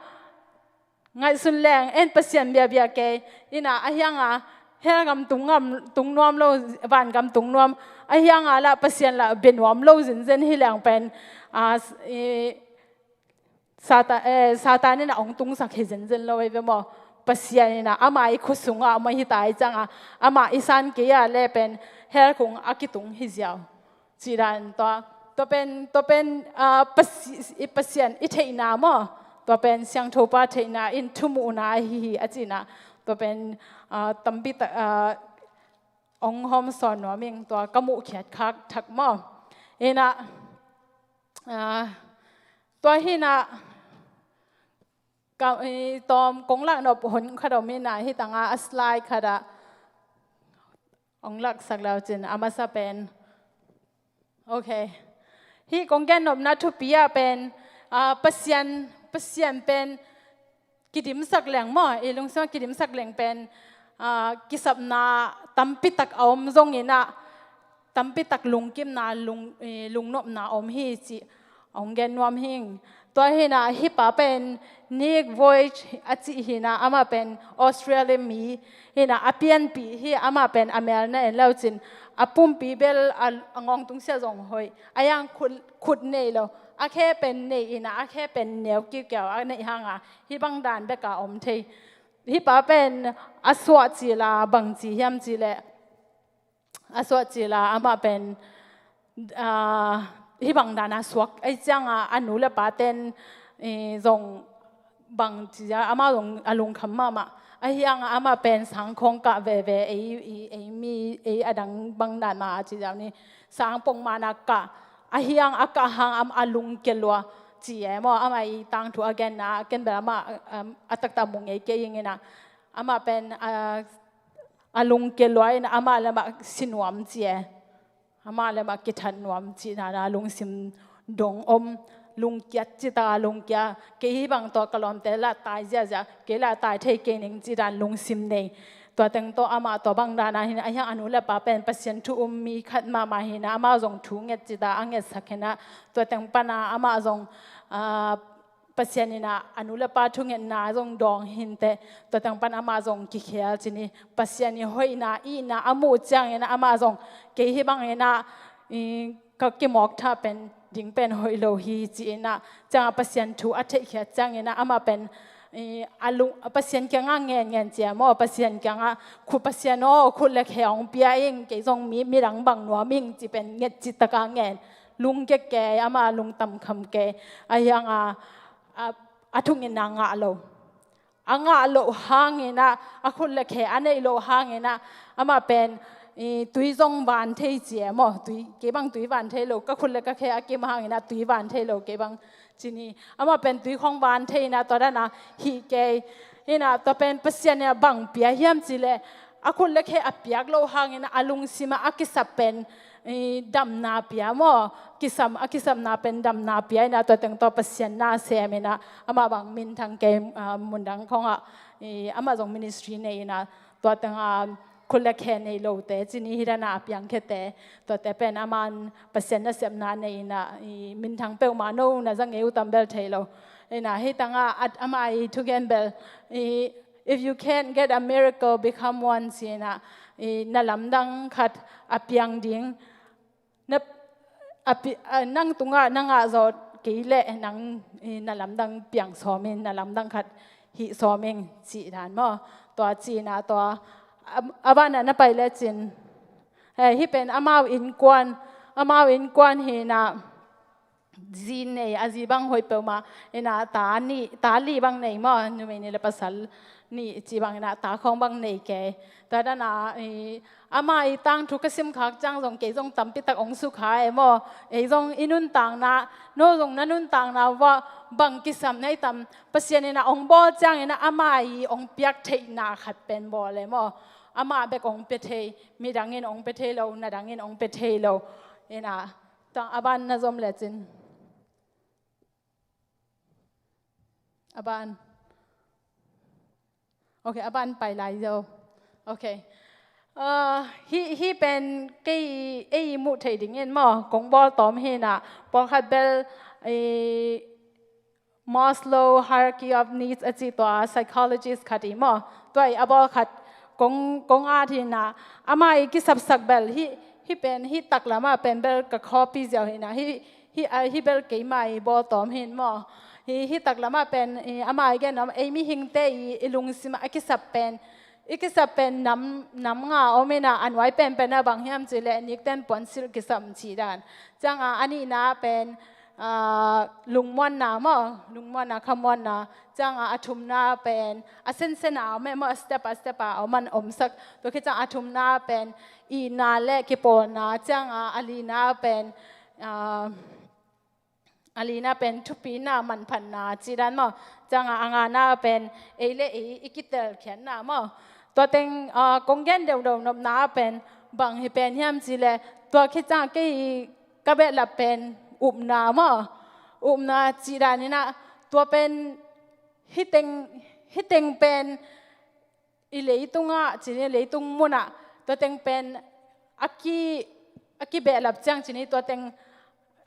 ngaihsun leng en Pasian biakbiak kei in a, a hiang a hell gam tung ngam, tung nuam lo, van gam tung nuam, a hiang a lah Pasian lah bia nuam lo zenzen hi leng pen, ah, s-, i, Satan, eh, Satan in a ong tungsak hi zenzen lo ei ve maw? Pasian in a ama i khut sung ah om hi ta i ciang a, ama i san kei a leh pen hell kung a kitung hi ziau. Cih dan tua, tua pen, tua pen, ah, Pasi-, i Pasian i theihna maw? Tua pen Siangthopa theihna in thumuhna ahi hi a cihna. Tua pen, ah, tampi tak, ah, ong hawmsawn nuam ing, tua ka muhkhiat khak thak maw? In a, ah, tua hi na, ka, i, tawm kong lak nop hun khat om in a, hi tang a, a slide khat ah ong laksak lau cin, a masa pen. Ok. Hih kong gen nopna thupi ah pen, ah, Pasian, Pasian pen kidimsak leng maw, i lungsim ah kidimsak leng pen, ah, kisapna tampi tak a om zong in a, tampi tak lungkimna, lung, eh, lungnopna om hi cih ong gen nuam hing. Tua hi na, hih pa pen Nick Voigt a cih hi na, amah pen Australia mi hi na, a pianpih hi, amah pen a mel na en lo cin, a pumpi bel a, a ngawng tungsiah zong hoih, a hiang khut, khut nei lo, a khe pen nei in a, a khe pen neu kiukiau a neih hang a, hih bang dan bek a om thei. Hih pa pen a suah cil a, bang ci hiam cih leh, a suah cil a, amah pen, ah, hih bang dan a suak ahih ciang a, a nu le pa ten, eh, zong bang ci a, amah zong a lungkham mahmah. Ahi hang amah pen sang khawng kah veve, ei, ei, ei mi, ei a dang bang dan mah a ci ziau ni, sang pongmawk na kah. Ahi hang a kah hang amah a lungkia lua ci e maw, amah i tangthu a genna, ken bel amah, um, a taktak mu ngei kei ing in ah, amah pen, uh, a lungkia lua in amah le amah si nuam ci e. Amah le amah kithat nuam cihna na lungsim dong om, lungkiat cita lungkia, kei hih bang tawh ka lawmte lah tai ziazia, kei lah tai thei kei ning cih dan lungsim nei. Tua teng tawh amah tua bang dan a hi in ah, ahi hang a nu le pa pen Pasian thu um mi khat mahmah hi in ah, amah zong thu nget cita a ngetsak hi in ah, tua teng pan a amah zong, ah, Pasian in ah a nu le pa thungetna zong dawng hi inteh, tua teng pan amah zong kikhel ci ni. Pasian i hoihna, itna a muh ciangin ah amah zong, kei hih bangin ah, i, ka kimawk thah pen ding pen hoih lo hi ci in ah, ciangah Pasian thu a theihkhiat ciangin ah amah pen, i, a lung, Pasian kiangah ngen ngen ci e maw, Pasian kiangah, khut Pasian aw, khut le khe hong pia ing, kei zong mi, midang bang nuam ing ci pen nget citaka ngen. Lungkia kei, amah lungtam kham kei. Ahi hang a, a, a thungetna ngah lo. A ngah loh hangin ah, a khut le khe a neih loh hangin ah, amah pen, i, tui zong van thei ci e maw, tui, kei bang tui van thei lo, ka khut le ka khe a kim hangin ah tui van thei lo, kei bang ci ni. Amah pen tui khawng van thei in ah, tua dan a hih kei. In ah tua pen Pasian in ah bang pia hiam cih leh, a khut le khe a piak loh hangin ah a lungsim ah a kisap pen, i, damna pia maw, kisam, a kisapna pen damna pia in ah tua teng tawh Pasian na sem in ah, amah bang minthang kei, ah, mundang khawngah, i, amah zong ministry nei in ah, tua teng, ah, khut le khe nei lote ci ni, hih dan a a piangkhiate, tuate pen aman Pasian nasepna nei in ah, i, minthang peuhmah no na za ngei uh tam bel thei lo. In ah hih tengah, at, amah i thugen bel, i, "If you can't get a miracle, become one," ci in ah, i, na lamdang khat a piang ding, na, a pi-, a, nang tungah na ngah zawh kei leh nang, i, na lamdang piang sawm in, na lamdang khat hih sawm in cih dan maw. Tua ci in ah tua, a, a ban ah na pai lecin, eh, hih pen amau innkuan, amau innkuan hi in ah, zi nei, a zi bang hoih peuhmah, in ah ta nih, ta li bang nei maw, numei nih le pasal nih ci bang in ah ta khawng bang nei kei. Tua dan a, i, amah i tangthu ka sim khak ciang zong kei zong tampi tak ong sukha e maw. Ei zong i nuntakna, no zong na nuntakna uah bang kisam na hi tam, Pasian in ah ong bawl ciangin ah amah i ong piak theihna khat pen bawl e maw. Amah bek ong pia thei, midang in ong pia thei lo, na dang in ong pia thei lo. In ah, tang a ban na zom lecin. A ban. Ok, a ban pai lai zo. Ok. Ah, hih, hih pen kei ei muh theih dingin maw, kong bawl tawm hi in ah, pawlkhat bel, eh, Maslow Hierarchy of Needs a cih tua psychologist khat i maw, tua i a bawl khat kong, kong at hi in ah, amah i kisapsak bel, hih, hih pen, hih taklam ah pen bel ka copy ziau hi in ah, hih, hih, ah, hih bel keimah i bawl tawm hi in maw. Hih, hih taklam ah pen, i, amah i gen om, ei mihingte i, i lungsim ah a kisap pen, i kisap pen nam, nam nga om in ah, a nuai penpen ah bang hiam cih leh nikten puansilh kisam cih dan. Ciangah a nihna pen, ah, lungmuanna maw, lungmuanna, khamuanna. Ciangah a thumna pen, a sensen a om e maw, a step a step a om an omsak. Tua khit ciang a thumna pen, itna le kipawlna. Ciangah a lina pen, ah, a lina pen thupina, manphatna cih dan maw. Ciangah a ngana pen ei le ei i kitelkhiatna maw. Tua teng, ah, kong gen deuhdeuh nopna pen bang hi pen hiam cih leh, tua khit ciang kei ka behlap pen upna maw. Upna cih dan in ah tua pen hih teng, hih teng pen i leitungah, ci ni, leitung munah, tua teng pen a ki, a kibehlap ciang, ci ni, tua teng,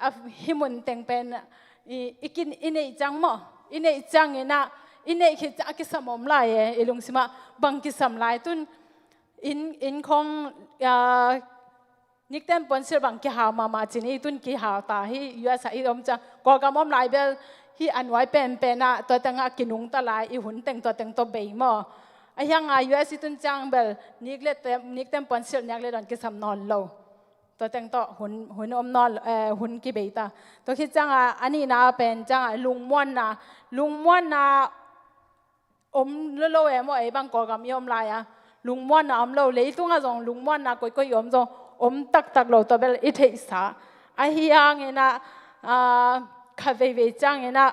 a hih mun teng pen i, i kin, i neih ciang maw, i neih ciangin ah, i neih khit ciang a kisam om lai e, i lungsim ah bang kisam lai, tun inn, inn khawng, ah, nikten puansilh bang kihau mahmah, ci ni, tun kihau ta hi. U S a i om ciang, Kawlgam om lai bel hih a nuai penpen ah tua tengah kinungta lai, i hun teng tua teng tawh bei maw. Ahi hang a U S i tun ciang bel nik le tem, nikten puansilh nek le dawn kisam nawn lo. Tua teng tawh hun, hun om nawn, eh, hun kibei ta. Tua khit ciangah a nihna pen ciangah lungmuanna, lungmuanna om lo lo e maw, ei bang Kawlgam i om lai-a lungmuanna om lo, leitungah zong lungmuanna koikoi i om zong om taktak lo, tua bel i theihsa. Ahi hangin ah, ah, kha veivei ciangin ah,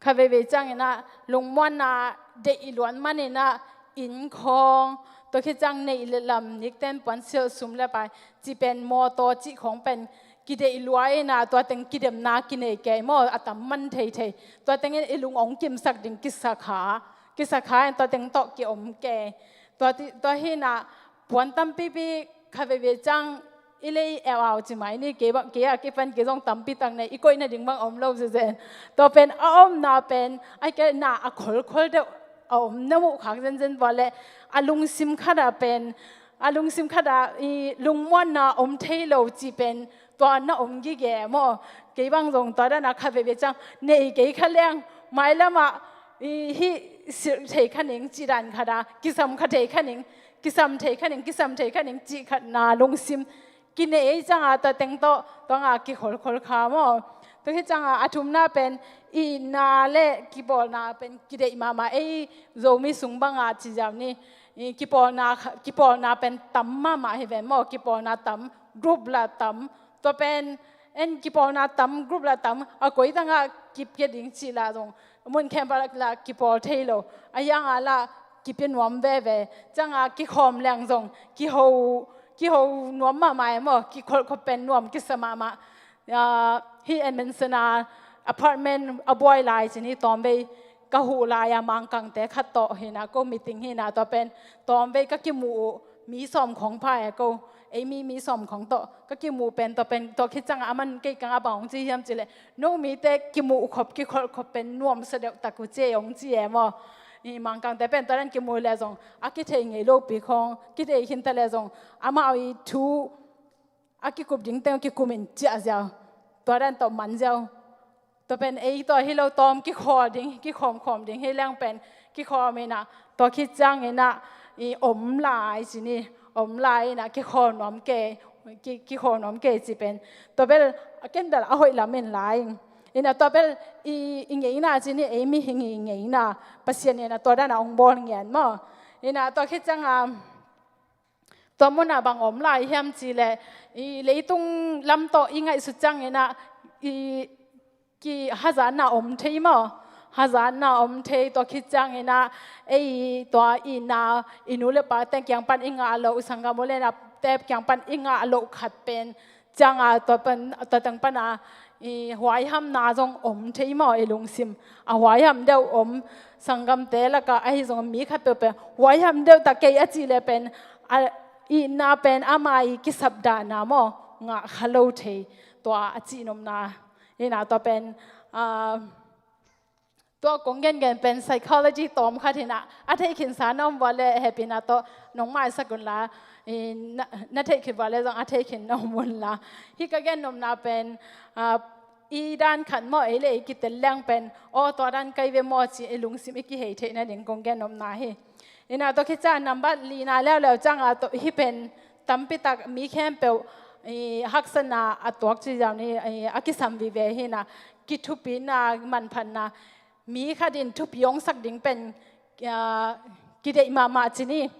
kha veivei ciangin ah lungmuanna deih i luan manin ah inn khawng, tua khit ciang neih le lam, nikten puansilh, sum le pai, cih pen mawtaw cih khawng pen kideih lua in ah tua teng kidemna kinei kei maw, a tam man theithei. Tua tengin i lung hong kimsak ding kisakha, kisakha in tua teng tawh ki-om kei. Tua ti, tua hi in ah puan tampipi kha veivei ciang i lei eu au ci mai ni, kei bang, kei a kipan kei zong tampi tak nei, i koih nading bang om lo zezen. Tua pen a omna pen a kei na a kholkhol deuh a om na muh khak zenzen vua leh a lungsim khat ah pen, a lungsim khat ah i lungmuanna om thei lo cih pen tua na om gige maw. Kei bang zong tua dan a kha veivei ciang nei kei kha leng mailam ah i hih silh thei kha ning cih dan khat ah kisam kha thei kha ning, kisam thei kha ning, kisam thei kha ning cih khat na lungsim kinei ei ciang a tua teng tawh tua nga kikholkhol kha maw. Tua hi ciang a a thumna pen itna le kipawlna pen kideih mahmah, ei Zomi sung bang a ci ziau ni, i kipawlna kha, kipawlna pen tam mahmah hi ven maw, kipawlna tam, group la tam, tua pen en kipawlna tam, group la tam, a koi tangah kipia ding cih la zong mun khempeuh la kipawl thei lo. Ahi hang a la kipia nuam veve. Ciang a kikhawm leng zong kiho, kiho nuam mahmah e maw, kikholhkhop pen nuam kisa mahmah. Ah, hih Edmondson a apartment a buai lai ci ni, tawmvei ka huh lai a Mangkangte khat tawh hi in ah, ko meeting hi in ah, tua pen tawmvei ka kimuh uh mi sawm khawng pha e ko, ei mi, mi sawm khawng tawh ka kimuh pen, tua pen, tua khit ciang a aman kei kang a bang hong ci hiam cih leh, no mite kimuh khop kikholh khop pen nuamsa deuh tak uh ci e hong ci e maw. I Mangkangte pen tua dan kimuh leh zong a kithei ngei lopi khawng, kithei khin ta leh zong amau i thu a kikup ding teng kikumin ciah ziau. Tua dan tawh man ziau. Tua pen ei tua hi lo, tawm kikhawl ding, kikhawmkhawm ding hi leng pen kikhawm in ah, tua khit ciang in ah i om lai ci ni, om lai in ah kikhawl nuam kei, ki, kikhawl nuam kei ci pen. Tua bel a ken bel a hoih lam in lai in ah, tua bel i, i ngeina ci ni, ei mihing i ngeina, Pasian in ah tua dan a hong bawl ngian maw. In ah tua khit ciang a tua mun ah bang om lai hiam cih leh, i leitung lam tawh i ngaihsut ciang in ah i ki hazatna om thei maw. Hazatna om thei, tua khit ciang in ah ei tua itna, i nu le pa teng kiang pan i ngah loh, i sanggam u le naute kiang pan i ngah loh khat pen ciang a tua pan, tua teng pan a i huaihamna zong om thei maw, i lungsim a huaiham deuh om, sanggamte lak ah ahi zong mi khat peuhpeuh huaiham deuh tak kei a cih leh pen a itna pen ama i kisapdahna maw, ngah kha lo thei, tua a cihnopna. In ah tua pen, ah, tua kong gengen pen psychology tawm khat hi in ah, a thei khinsa na om vua leh hehpihna tawh nong maisak un la, i na, na theih khin vua leh zong a thei khin na om un la. Hih ka gennopna pen, ah, i dan khat maw, ei le ei kitel leng pen, aw, tua dan kai ve maw ci i lungsim i kihei theih nading kong gennopna hi. In ah tua khit ciang a nambat lina leuleu ciang a, tua hih pen tampi tak mi khempeuh i haksatna a tuak ci ziau ni, i a kisam vive hi in ah, kithupina, manphatna, mi khat in thupi hong sak ding pen, ah, kideih mahmah ci ni.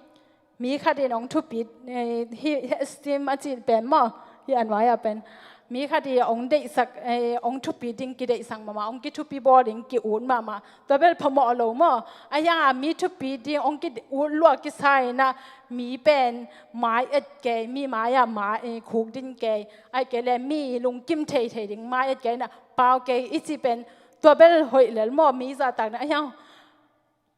Mi khat in hong thupi, eh, hih esteem a cih pen maw, hih a nuai ah pen mi khat in hong deihsak, eh, hong thupi ding kideihsak mahmah, hong kithupi bawl ding ki-ut mahmah. Tua bel phamawh lo maw. Ahi hang a mi thupi ding hong ki-ut lua kisa in ah, mi pen mai et kei, mi mai ah mai, eh, khuk din kei, ahih kei leh mi lungkim theithei ding mai et kei in ah pau kei i cih pen, tua bel hoih lel maw, mi zahtakna. Ahi hang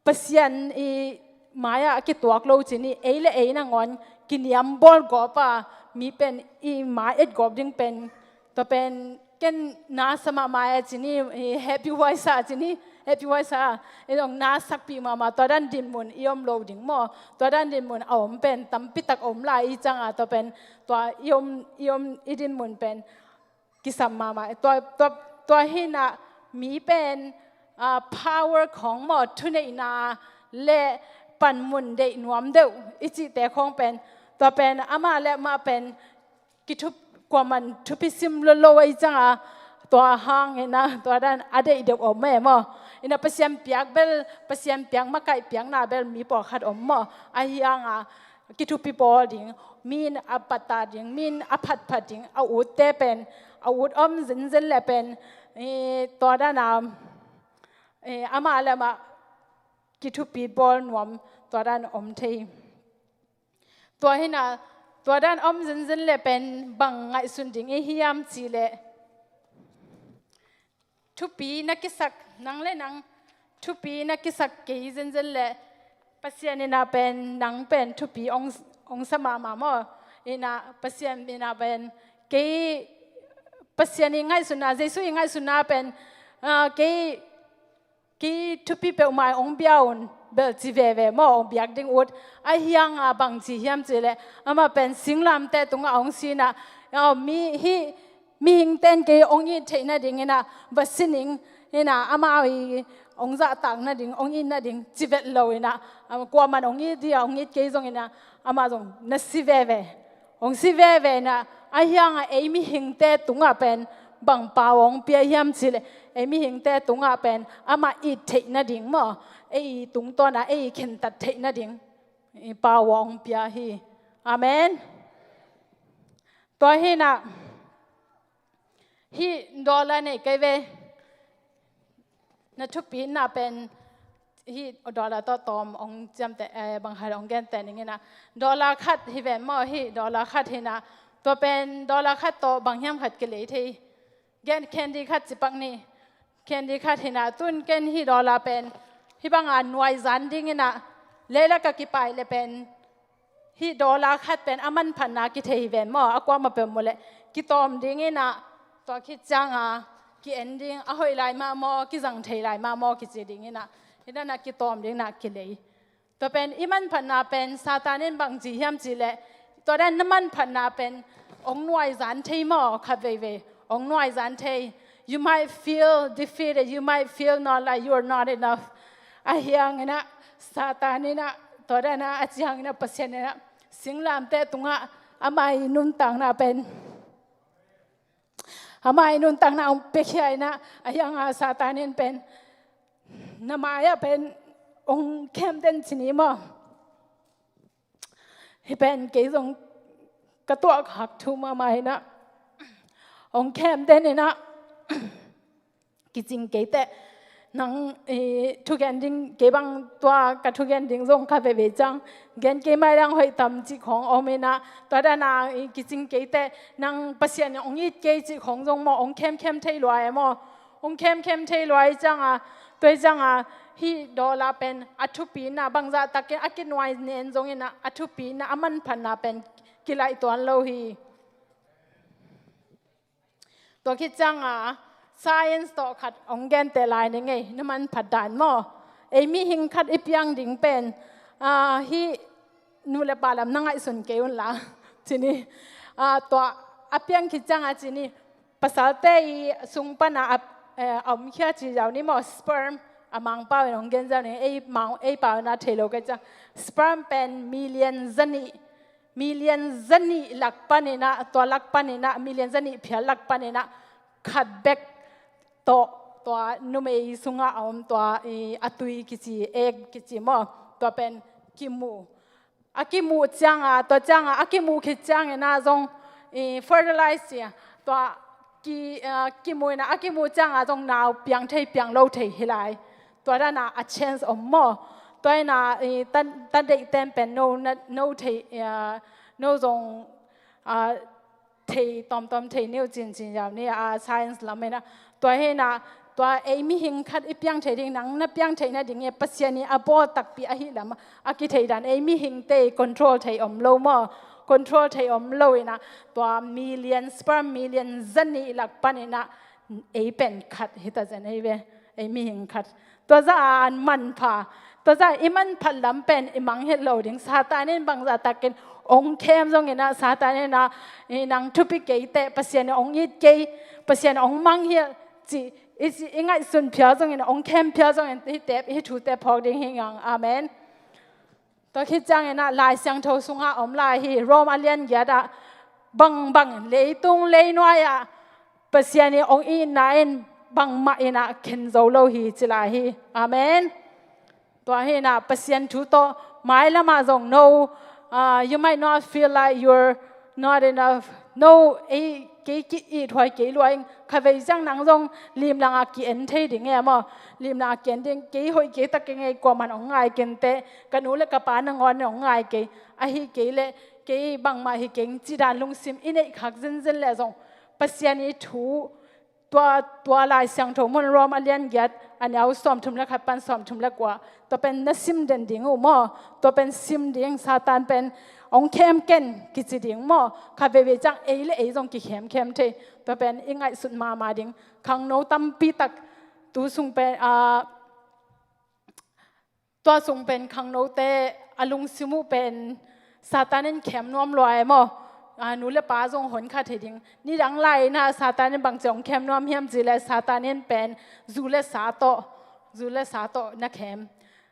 Pasian i mai-ah a kituak lo ci ni, ei le ei nangawn kiniam bawl gawp a, mi pen i mai et gawp ding pen, tua pen ken na sa mahmah e ci ni, i hehpih huai sa ci ni, hehpih huai sa. I dong na sakpih mahmah, tua dan dinmun i om lo ding maw? Tua dan dinmun a om pen tampi tak om lai i cih ciang a, tua pen tua i om, i om i dinmun pen kisam mahmah. Tua, tua, tua hi in ah mi pen, ah, power khawng maw, thuneihna le panmun deih nuam deuh i cihte khawng pen, tua pen amah le amah pen kithup, kuaman thupi sim lo lo ahih ciang a, tua hang in ah tua dan a deih deuh om e maw. Ina Pasian piak bel, Pasian piak makaih piakna bel mi pawlkhat om maw. Ahi hanga kithupi bawl ding, mi in a pata ding, mi in a phatphat ding, a utte pen, a ut om zenzen le pen, eh, tua dana, eh, amah le amah kithupi bawl nuam, tua dan om thei. Tua hina, tua dan om zenzen le pen bang ngaihsun ding i hiam cih leh, thupi na kisak, nang le nang thupi na kisak kei zenzen le Pasian ina pen, nang pen thupi ong, ong sa mahmah maw. Ina Pasian ina pen kei, Pasian i ngaihsutna, Jesu i ngaihsutna pen, ah, kei kei thupi peuhmah ong bia un, bel ci veve maw, ong biak ding ut. Ahi hanga bang ci hiam cih leh, amah pen singlamteh tungah ong si ina, aw, mi, hih mihingte in kei ong it theih nading ina va si ning, ina amau i ong zahtak nading, ong it nading ci vet lo ina, ah, kuaman ong it dia, ong it kei zong ina, amah zong na si veve. Ong si veve ina, ahi hanga ei mihingte tungah pen bang pau ong pia hiam cih leh, ei mihingte tungah pen amah it theih nading maw, ei tungtawna ei khentat theih nading i pau ong pia hi. Amen. Tua hina, hih dollar nei kei ve. Na thupina pen hih dollar tawh tawm ong ciamteh, eh, bang khat ong genteh ning ina. Dollar khat hi ven maw, hih dollar khat hina. Tua pen dollar khat tawh bang hiam khat kilei thei. Gen candy khat cipak ni. Candy khat hina, tun ken hih dollar pen hih banga nuaizan ding ina. Leilak a kipai le pen hih dollar khat pen a manphatna kithei hi ven maw, a kuamah peuh mu leh kitawm ding ina, tua khit cianga ki-en ding, a hoih lai mah maw, kizang thei lai mah maw kici ding ina, hih dana kitawm ding ina kilei. Tua pen i manphatna pen Satan in bang ci hiam cih leh, tua dan na manphatna pen ong nuaizan thei maw, khat veivei ong nuaizan thei. You might feel defeated, you might feel not like you are not enough. Ahi hangina Satan ina tua dana a ci hangina Pasian ina singlamteh tungah amah i nuntakna pen, amah i nuntakna ong piakhia ina, ahi hanga Satan in pen na mai-ah pen ong khem den ci ni maw. Hih pen kei zong ka tuahkhak thu mahmah ina, ong khem den ina, kicing kei teh, nang, eh, thugen ding, kei bang tua ka thugen ding zong kha veve ciang, gen kei mai dang hoih tam cih khong om ina, tua dana, eh, kicing kei teh, nang Pasian ong it kei cih khong zong maw, ong khemkhem thei lua e maw. Ong khemkhem thei lua i cianga, tua i cianga, hih dollar pen a thupina, bangzah takin a kinuai nen zong ina, a thupina, a manphatna pen kilaih tuan lo hi. Tua khit cianga science tawh khat ong genteh lai ni ngei, na manphat dan maw. Ei mihing khat i piang ding pen, ah, hih nu le pa lam na ngaihsun kei unla. Ci ni, ah, tua a piang khit cianga ci ni, pasalte i sung pana a, eh, a omkhia ci zau ni maw, sperm, a Mangpau in ong gen zau ni, ei Mang, ei pau ina thei lo kei ciang. Sperm pen million zanih, million zanih lak panina, tua lak panina, million zanih phial lak panina, khat bek tawh, tua numei sungah a om tua, i, a tui kici, egg kici maw, tua pen kimu. A kimu cianga, tua cianga, a kimu khit ciangina zong, i, fertilize cia, tua ki, a, kimu ina, a kimu cianga zong nau piang thei, piang lo thei hi lai. Tua dana a chance om maw. Tua ina, i, tan, tan deih ten pen no, na, no thei, a, no zong, a, thei tawmtawm thei niu cincin zau ni, a, science lam ina. Tua hina, tua ei mihing khat i piang thei ding, nang na piang theih nading e, Pasian i a bawl takpi ahi lam a kithei dan, ei mihingte control thei om lo maw. Control thei om lo ina, tua million, sperm million zanih lak panina, ei pen khat hita zen ei ve, ei mihing khat. Tua zah a manpha, tua zah i manphat lam pen i mangngilh lo ding. Satan in bangzah takin ong khem zong ina, Satan ina, i nang thupi kei teh, Pasian ong it kei, Pasian ong mangngilh, ci, i, i ngaihsun phial zong ina, ong khem phial zong ina, hih tep, hih thute phawk ding hi ngang. Amen. Tua khit ciangina Lai Siangtho sunga om lai hi, Rom a lian giat ah, bangbang leitung leinuai ah Pasian i ong itna in bangmah in ah khen zo lo hi ci lai hi. Amen. Tua hi in ah Pasian thu tawh mailam ah zong no, ah, you might not feel like you're not enough. No, ei, kei ki-it huai kei lua ing, khavei ciang nang zong limlang ah ki-en thei ding e maw. Limlang ah ki-en ding, kei hoih kei ta keng e, kuaman hong ngai kei inteh, ka nu le ka pa nangawn in hong ngai kei. Ahi kei leh kei bangmah hi keng ci dan lungsim i neih khak zenzen leh zong Pasian i thu, tua, tua Lai Siangtho mun Rom a lian giat, a neu sawmthum le khat pan sawmthum le kua, tua pen na sim den ding uh maw. Tua pen sim ding, Satan pen hong khem ken kici ding maw. Kha veivei ciang ei le ei zong kikhemkhem thei. Tua pen i ngaihsut mahmah ding. Khangno tampi tak tu sung pen, ah, tua sung pen khangnote a lungsim uh pen Satan in khem nuam lua e maw. Ah, nu le pa zong hon kha thei ding. Nidang lai in ah Satan in bangci hong khem nuam hiam cih leh Satan in pen zu le sa tawh, zu le sa tawh na khem.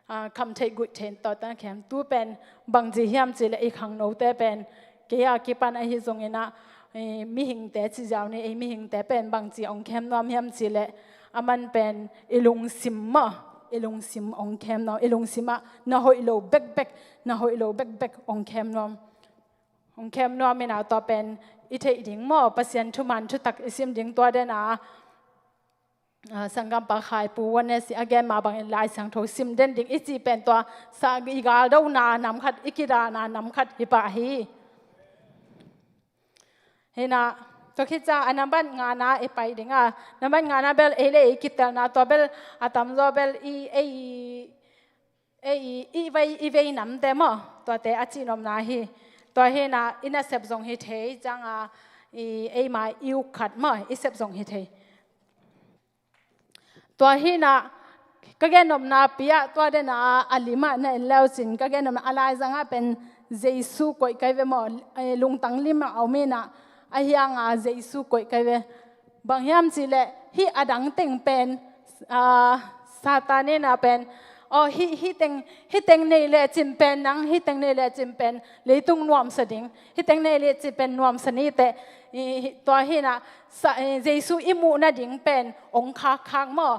Ah, kham theih guih theih tawh na khem. Tu pen bangci hiam cih leh i khangnote pen kei a kipan ahi zongin ah, eh, mihingte ci ziau ni, ei mihingte pen bangci hong khem nuam hiam cih leh, aman pen i lungsim maw, i lungsim hong khem nuam, i lungsim ah na hoih lo bekbek, na hoih lo bekbek hong khem nuam. Hong khem nuam in ah tua pen i theih ding maw, Pasian thuman thutak i sim ding tua den a, ah, sanggampa Khai Pu Wan Ne Si a gen mah bangin Lai Siangtho sim den ding i cih pen tua sa i galdona nam khat, i kidana nam khat hi pah hi. Hi in ah, tua khit ciang a nambat ngana i pai ding a, nambat ngana bel ei le ei kitelna, tua bel a tamzaw bel i, ei, ei, i vei, i vei namte maw, tuate a cihnopna hi. Tua hi in ah, i nasep zong hi thei, ciang a, i, eima i uk khat maw, i sep zong hi thei. Tua hi in ah, ka gennopna pi ah tua den a, a lim ah na en leu cin, ka gennopna a laizang ah pen Jesu koih kai ve maw, eh, lungtang lim ah a om in ah, a hiang a Jesu koih kai ve. Bang hiam cih leh, hih a dang teng pen, ah, Satan in ah pen, aw, hih, hih teng, hih teng nei le cin pen nang, hih teng nei le cin pen leitung nuamsa ding, hih teng nei le cin pen nuamsa ni teh, i, hi, tua hi in ah, sa, eh, Jesu i muh nading pen hong khakkhak maw.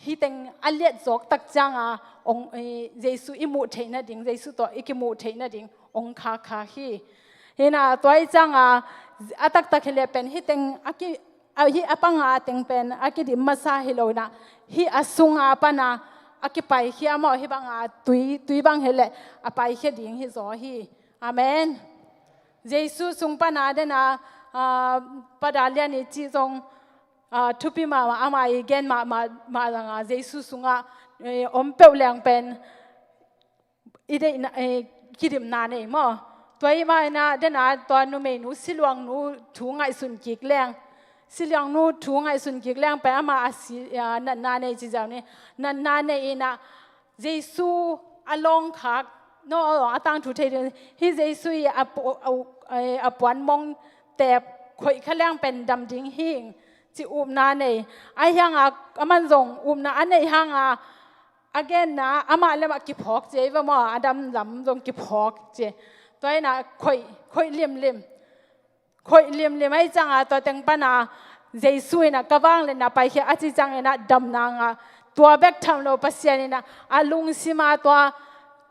Hih teng a liat zawk tak ciang a, hong, eh, Jesu i muh theih nading, Jesu tawh i kimuh theih nading hong khakkhak hi. Hi in ah, tua i ciang a, a taktak hi leh pen hih teng a ki, a, hih a panga teng pen a kidim masa hi lo in ah, hih a sung a pan a, a kipaikhia maw, hih bang a tui, tui bang hi leh a paikhia ding hi zaw hi. Amen. Jesu sung pan a den a, ah, Pa Dalian i cih zong, ah, thupi mahmah, ama i gen mahmah, mah zang a, Jesu sung ah, eh, om peuh leng pen i deihna, eh, kidimna nei maw. Tua i mah in ah den a tua numeinu siluangnu thu ngaihsun kik leng, siluangnu thu ngaihsun kik leng pen ama a si, ah, natna nei ci ziau ni, natna nei in ah, Jesu a lawngkhak, no, a tangthu thei ding, hih Jesu i a pu-, a, a, a puan mong tep khoih kha leng pen dam ding hing, ci upna nei. A hiang a, aman zong upna a neih hang a, a genna, amah le amah kiphawk ci ei ve maw, a dam lam zong kiphawk ci. Tua in ah khoih, khoih limlim. Khoih limlim ahih ciang a, tua teng pan a Jesu in ah ka vangliatna paikhia a cih ciang in ah damna ngah. Tua bek tham lo, Pasian in ah a lungsim a tua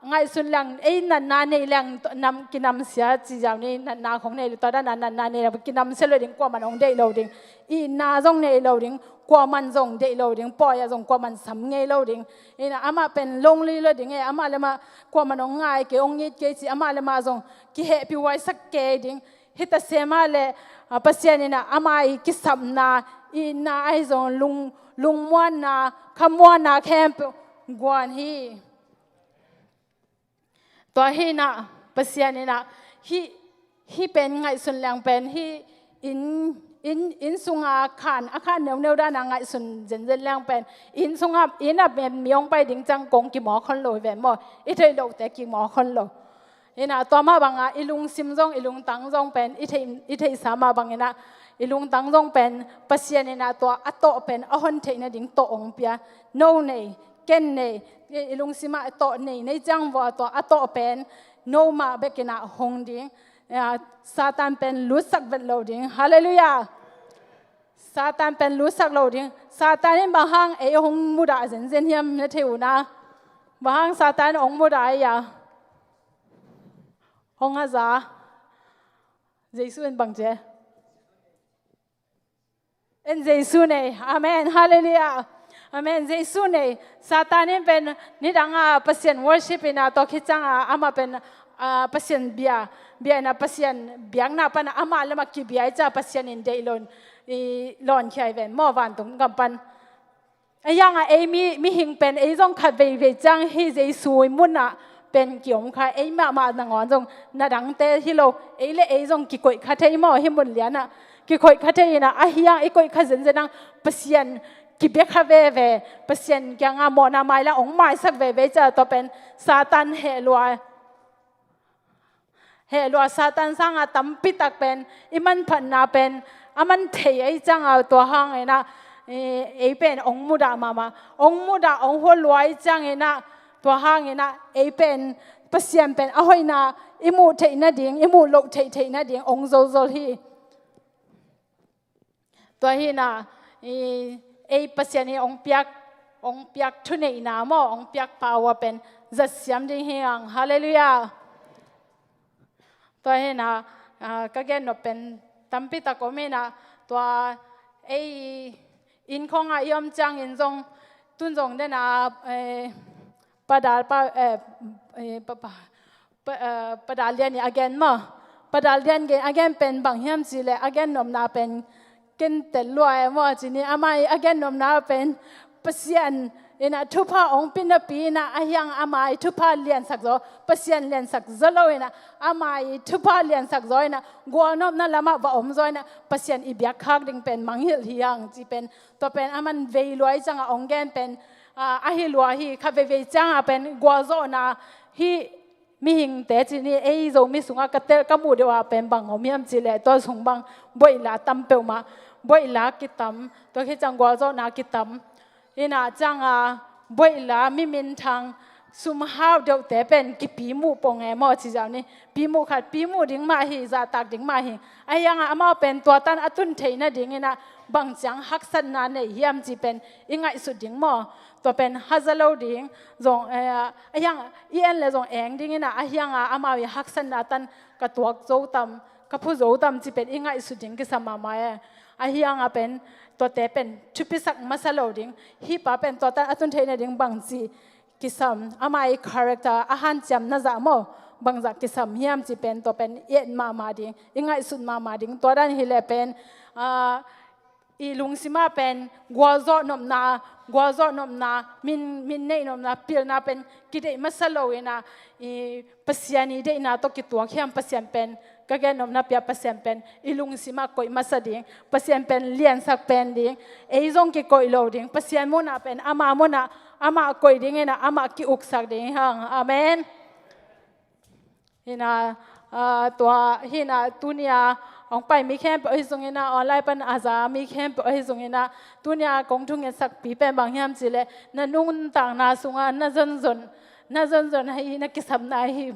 ngaihsun leng, ei natna nei leng nam kinamsia ci ziau ni, natna khong nei lo, tua dan a natna nei leng kinamsia lo ding, kuaman hong deih lo ding. Itna zong nei lo ding, kuaman zong deih lo ding, pawi ah zong kuaman sam ngei lo ding. In ah amah pen lonely lo ding e, amah le amah kuaman hong ngai kei, hong it kei ci, amah le amah zong kihehpih huaisak kei ding. Hih ta se mah leh, ah, Pasian in ah ama i kisapna, itna ahi zong lung, lungmuanna, khamuanna khempeuh guan hi. Tua hi in ah, Pasian in ah, hih, hih pen ngaihsun leng pen, hih inn, inn, inn sung a khan, a khan neuneu dan a ngaihsun zenzen leng pen, inn sung a, inn a mi hong pai ding ciang kong kimawk hon lo hi ven maw, i theih lote kimawk hon lo. In ah tua mah bang a i lungsim zong, i lungtang zong pen, i theih, i theihsa mah bang in ah, i lungtang zong pen, Pasian in ah tua a tawh pen a hon theih nading tawh hong pia. No nei, ken nei, i, i lungsim ah tawh nei, nei ciang vua tua a tawh pen, no mah bek in ah hong ding. Ah, Satan pen lutsak vet lo ding. Halleluiah. Satan pen lutsak lo ding. Satan in bang hang ei hong mudah zenzen hiam na thei uh na? Bang hang Satan hong mudah ei a? Hong a za. Jesu in bang ci? En Jesu nei. Amen. Halleluiah. Amen. Jesu nei. Satan in pen nidang a Pasian worship ina, tua khit ciang a amah pen, ah, Pasian bia, bia ina Pasian biakna pan a amah lamah kibia i ca Pasian in deih lo in, i lawn khia i ven maw, vantung gam pan. A hiang a ei mi, mihing pen ei zong khat veivei ciang hih Jesu i mun ah pen kiom kha, ei mahmah nangawn zong na dangte hi lo, ei le ei zong kikoih kha thei maw, hih mun lian ah kikoih kha thei ina, a hiang i koih kha zenzen ang Pasian kibia kha veve, Pasian kiang a mawhna mailam hong maisak veve i ca, tua pen Satan heh lua. Heh lua. Satan sang a tampi tak pen i manphatna pen a man thei ei ciang a, tua hang ina, eh, ei pen hong mudah mahmah, hong mudah, hong hua lua ei ciang ina, tua hang ina ei pen Pasian pen a hoihna i muh theih nading, i muh loh theih theih nading hong zolzol hi. Tua hi ina, i, ei Pasian i hong piak, hong piak thuneihna maw, hong piak power pen zat siam ding hi ang. Halleluiah. Tua hi ina, ah, ka gen nop pen tampi tak om ina, tua ei inn khawng a i om ciangin zong, tun zong den a, eh, Pa Dal pa, eh, eh, pa, pa, pa, eh, Pa Dal Lian i a gen maw. Pa Dal Lian gen, a gen pen bang hiam cih leh, a gen nopna pen ken tel lua e maw, ci ni, amah i a gen nopna pen Pasian ina thupha hong pia napi ina, a hiang amah i thupha liansak zaw, Pasian liansak zaw lo ina, amah i thupha liansak zaw ina, gualnopna lamah va om zaw ina, Pasian i biakkhak ding pen mangngilh hi ang, ci pen, tua pen a man vei lua i ciang a hong gen pen, ah, ahi lua hi. Kha veivei ciang a pen gualzawhna hi. Mihingte ci ni, ei Zomi sungah ka tel, ka muh deuh ah pen bang om hiam cih leh, tua sung bang boihla tam peuhmah, boihla kitam, tua khit ciang gualzawhna kitam. Ina ciang a boihla, mi minthang, sumhau deuhte pen kipi muh pong e maw, ci ziau ni. Pi muh khat, pi muh ding mah hi, zahtak ding mah hi. A hiang a amau pen tua tan a tun theih nading ina bang ciang haksatna nei hiam cih pen i ngaihsut ding maw. Tua pen haza lo ding, zong, eh, a hiang i en le zong eng ding ina, a hiang a amau i haksatna tan ka tuak zo tam, ka phu zo tam cih pen i ngaihsut ding kisam mahmah e. A hiang a pen tuate pen thupisak masa lo ding, hih pa pen tua tan a tun theih nading bang ci kisam, amah i character, a hanciamna zah maw, bang zah kisam hiam cih pen tua pen i et mahmah ding, i ngaihsut mahmah ding. Tua dan hi leh pen, ah, i lungsim ah pen gualzawh nopna, gualzawh nopna, min, min neih nopna, pilna pen kideih masa lo ina, i Pasian i deihna tawh kituak hiam, Pasian pen ka gen nopna pi a, Pasian pen i lungsim ah koih masa ding, Pasian pen liansak pen ding, ei zong kikoih lo ding, Pasian mun ah pen ama mun ah amah koih ding ina, amah ki-uksak ding hi hang. Amen. Hi ina, ah, tua hi ina, tuni a hong pai mi khempeuh ahi zong ina, online pan a za mi khempeuh ahi zong ina, tuni a kong thungetsakpi pen bang hiam cih leh, na nuntakna sungah na zonzon, na zonzon hi, na kisapna hi.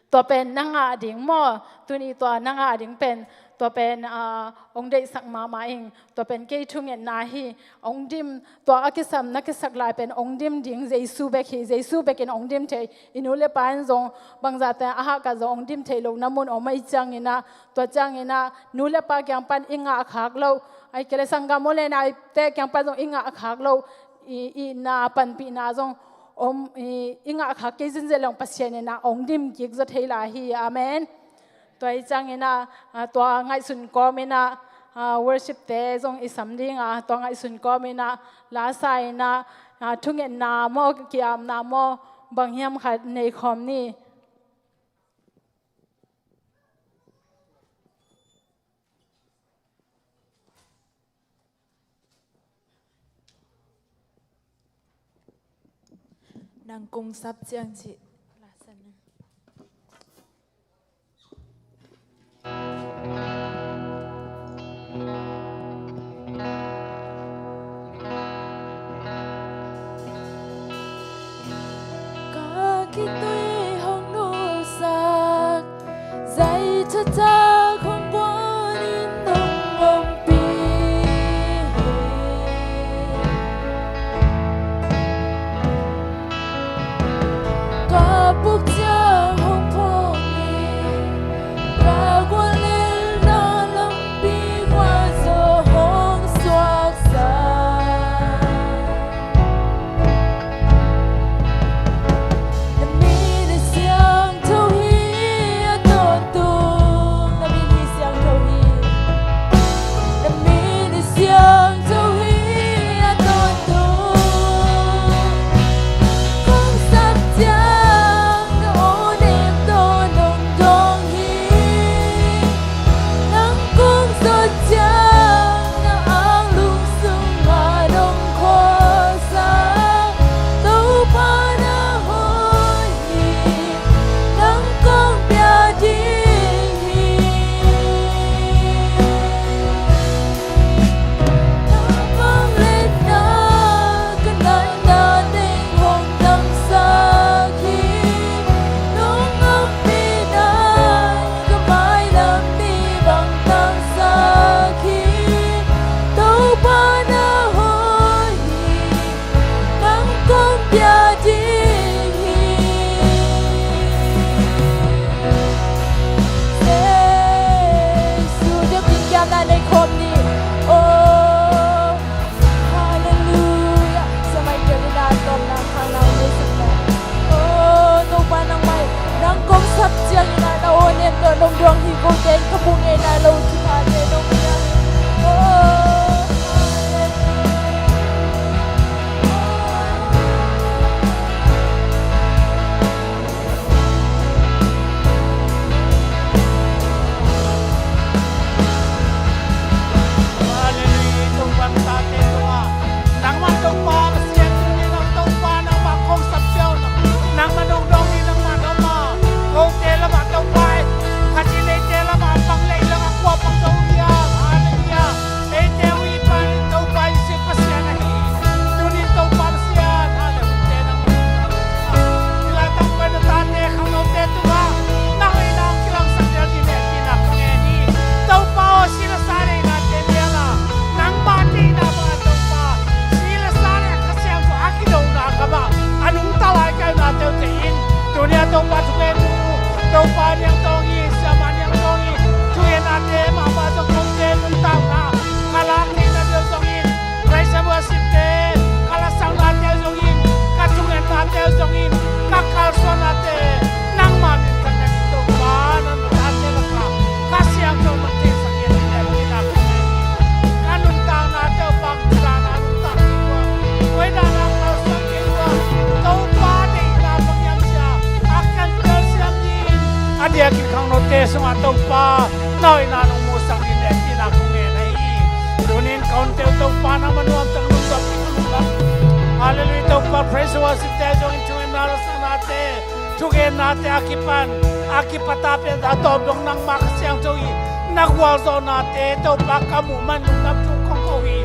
Tua pen na ngah ding maw, tuni tua na ngah ding pen, tua pen, ah, hong deihsak mahmah ing. Tua pen kei thungetna hi. Hong dim, tua a kisam na kisak lai pen hong dim ding Jesu bek hi. Jesu bek in hong dim thei. I nu le pa in zong bangzahte a hahkat zong hong dim theih lohna mun om ahih ciang ina, tua ciang ina nu le pa kiang pan i ngah khak loh, ahih kei leh sanggam u le naute kiang pan zong i ngah khak loh, i, itna panpihna zong om, i, i ngah khak kei zenzen leng Pasian ina hong dim kik zaw thei lai hi. Amen. Tua ahih ciang ina, ah, tua ngaihsun kawm ina, ah, worship te zong i sam ding a, tua ngaihsun kawm ina, la sa ina, ah, thungetna maw, ki-apna maw, bang hiam khat nei khawm ni. Nang kong sap ciang cih. Ka khitui hong nusak, zai thacak hong guan in hong ompih. Kote in ka bu ngeina lo ci mah te nong hi a. Oh, Hallelujah. Topa, tate Topa, nangmah Topa Pasian, tuni nang Topa, nangmah kong sapsiau, nangmah nong dong ni, nangmah nong ma, kote lamah Topa, Khazih leite lamah pang lei lamah kua pang dong hiam? Hallelujah. Eite uh i pan in Topa i si Pasian ahi. Tuni Topa Pasian, hallelujah, nang Topa, i laitak pan na tate khangnote tungah na hoihna hong kilangsak ding hi, hehpihna kong ngen hi. Topa aw, si le sa deihnate lian a, nangmah deihna bang a Topa, si le sa le Kha Siangtho a kidona gamah a nungta lai ka hih nate uh thei in, tuni a Topa thungen uh, Topa niang tawng hi, siamah niang tawng hi, thungennate mahmah zong kote nuntakna ka lak theihna deuh zongin, praise and worship te, ka lasangnate uh zongin, ka thungennate uh zongin, ka kalsuannate, nangmah minthanna in Topa, nang na tate lakah Kha Siangtho nong theisak hi a, hehpihna kong ngen hi. Ka nuntaknate uh bang ci dan a nuntak kei uh a, koi dan a kalsuan kei uh a, Topa deihna bang hiam ci a, a kan telsiam ding, a diakin khangnote sungah Topa na hoihna nong musak ding hehpihna kong ngen ahi hi. Tuni in ka hunte uh Topa, nangmah nuamtak nong zuat ding ka lungdam. Hallelujah, Topa, praise worship te zongin, thungetna lasangnate, thugennate a kipan, a kipat a pen a tawp dong nangmah Kha Siangtho in na gualzawhnate Topa ka muh man lungdam thu kong ko hi.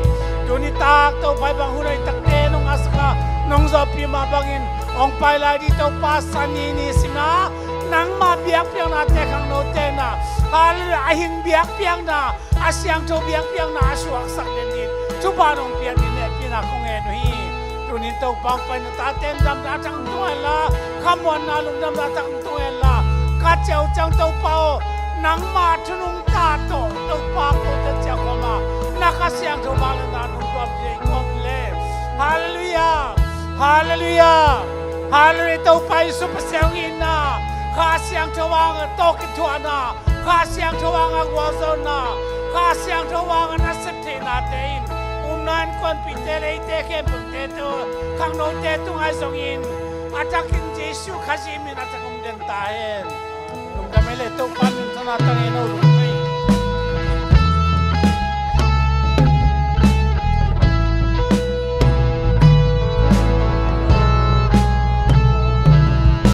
Tuni tak Topa i bang hun hoih takte nong ngahsak a, nong zawhpih mah bangin hong pai lai ding Topa, Sani ni sin a nangmah biakpiaknate khangnote in a, hallelujah, a hing biakpiakna, a siangtho biakpiakna a suaksak den ding thupha nong piak ding hehpihna kong ngen uh hi. Tuni in Topa hong pai na tate in damna thak tung hen la, khamuanna lungdamna thak tung hen la, ka ciau ciang Topa aw, nangmah thu nungta tawh Topa kote ciang khawm a, na Kha Siangtho vang le na nungtuam ding kong le. Hallelujah. Hallelujah. Hallelujah. Topa Jesu Pasian hong itna, Kha Siangtho vang a tawh kithuahna, Kha Siangtho vang a gualzawhna, Kha Siangtho vang a nasep theihnate in upna innkuanpihte, leite khempeuhte, khangnote tungah zongin a thakin Jesu Khazih min a thak hong den ta hen. Lungdam ei le Topa minthanna tang hen aw.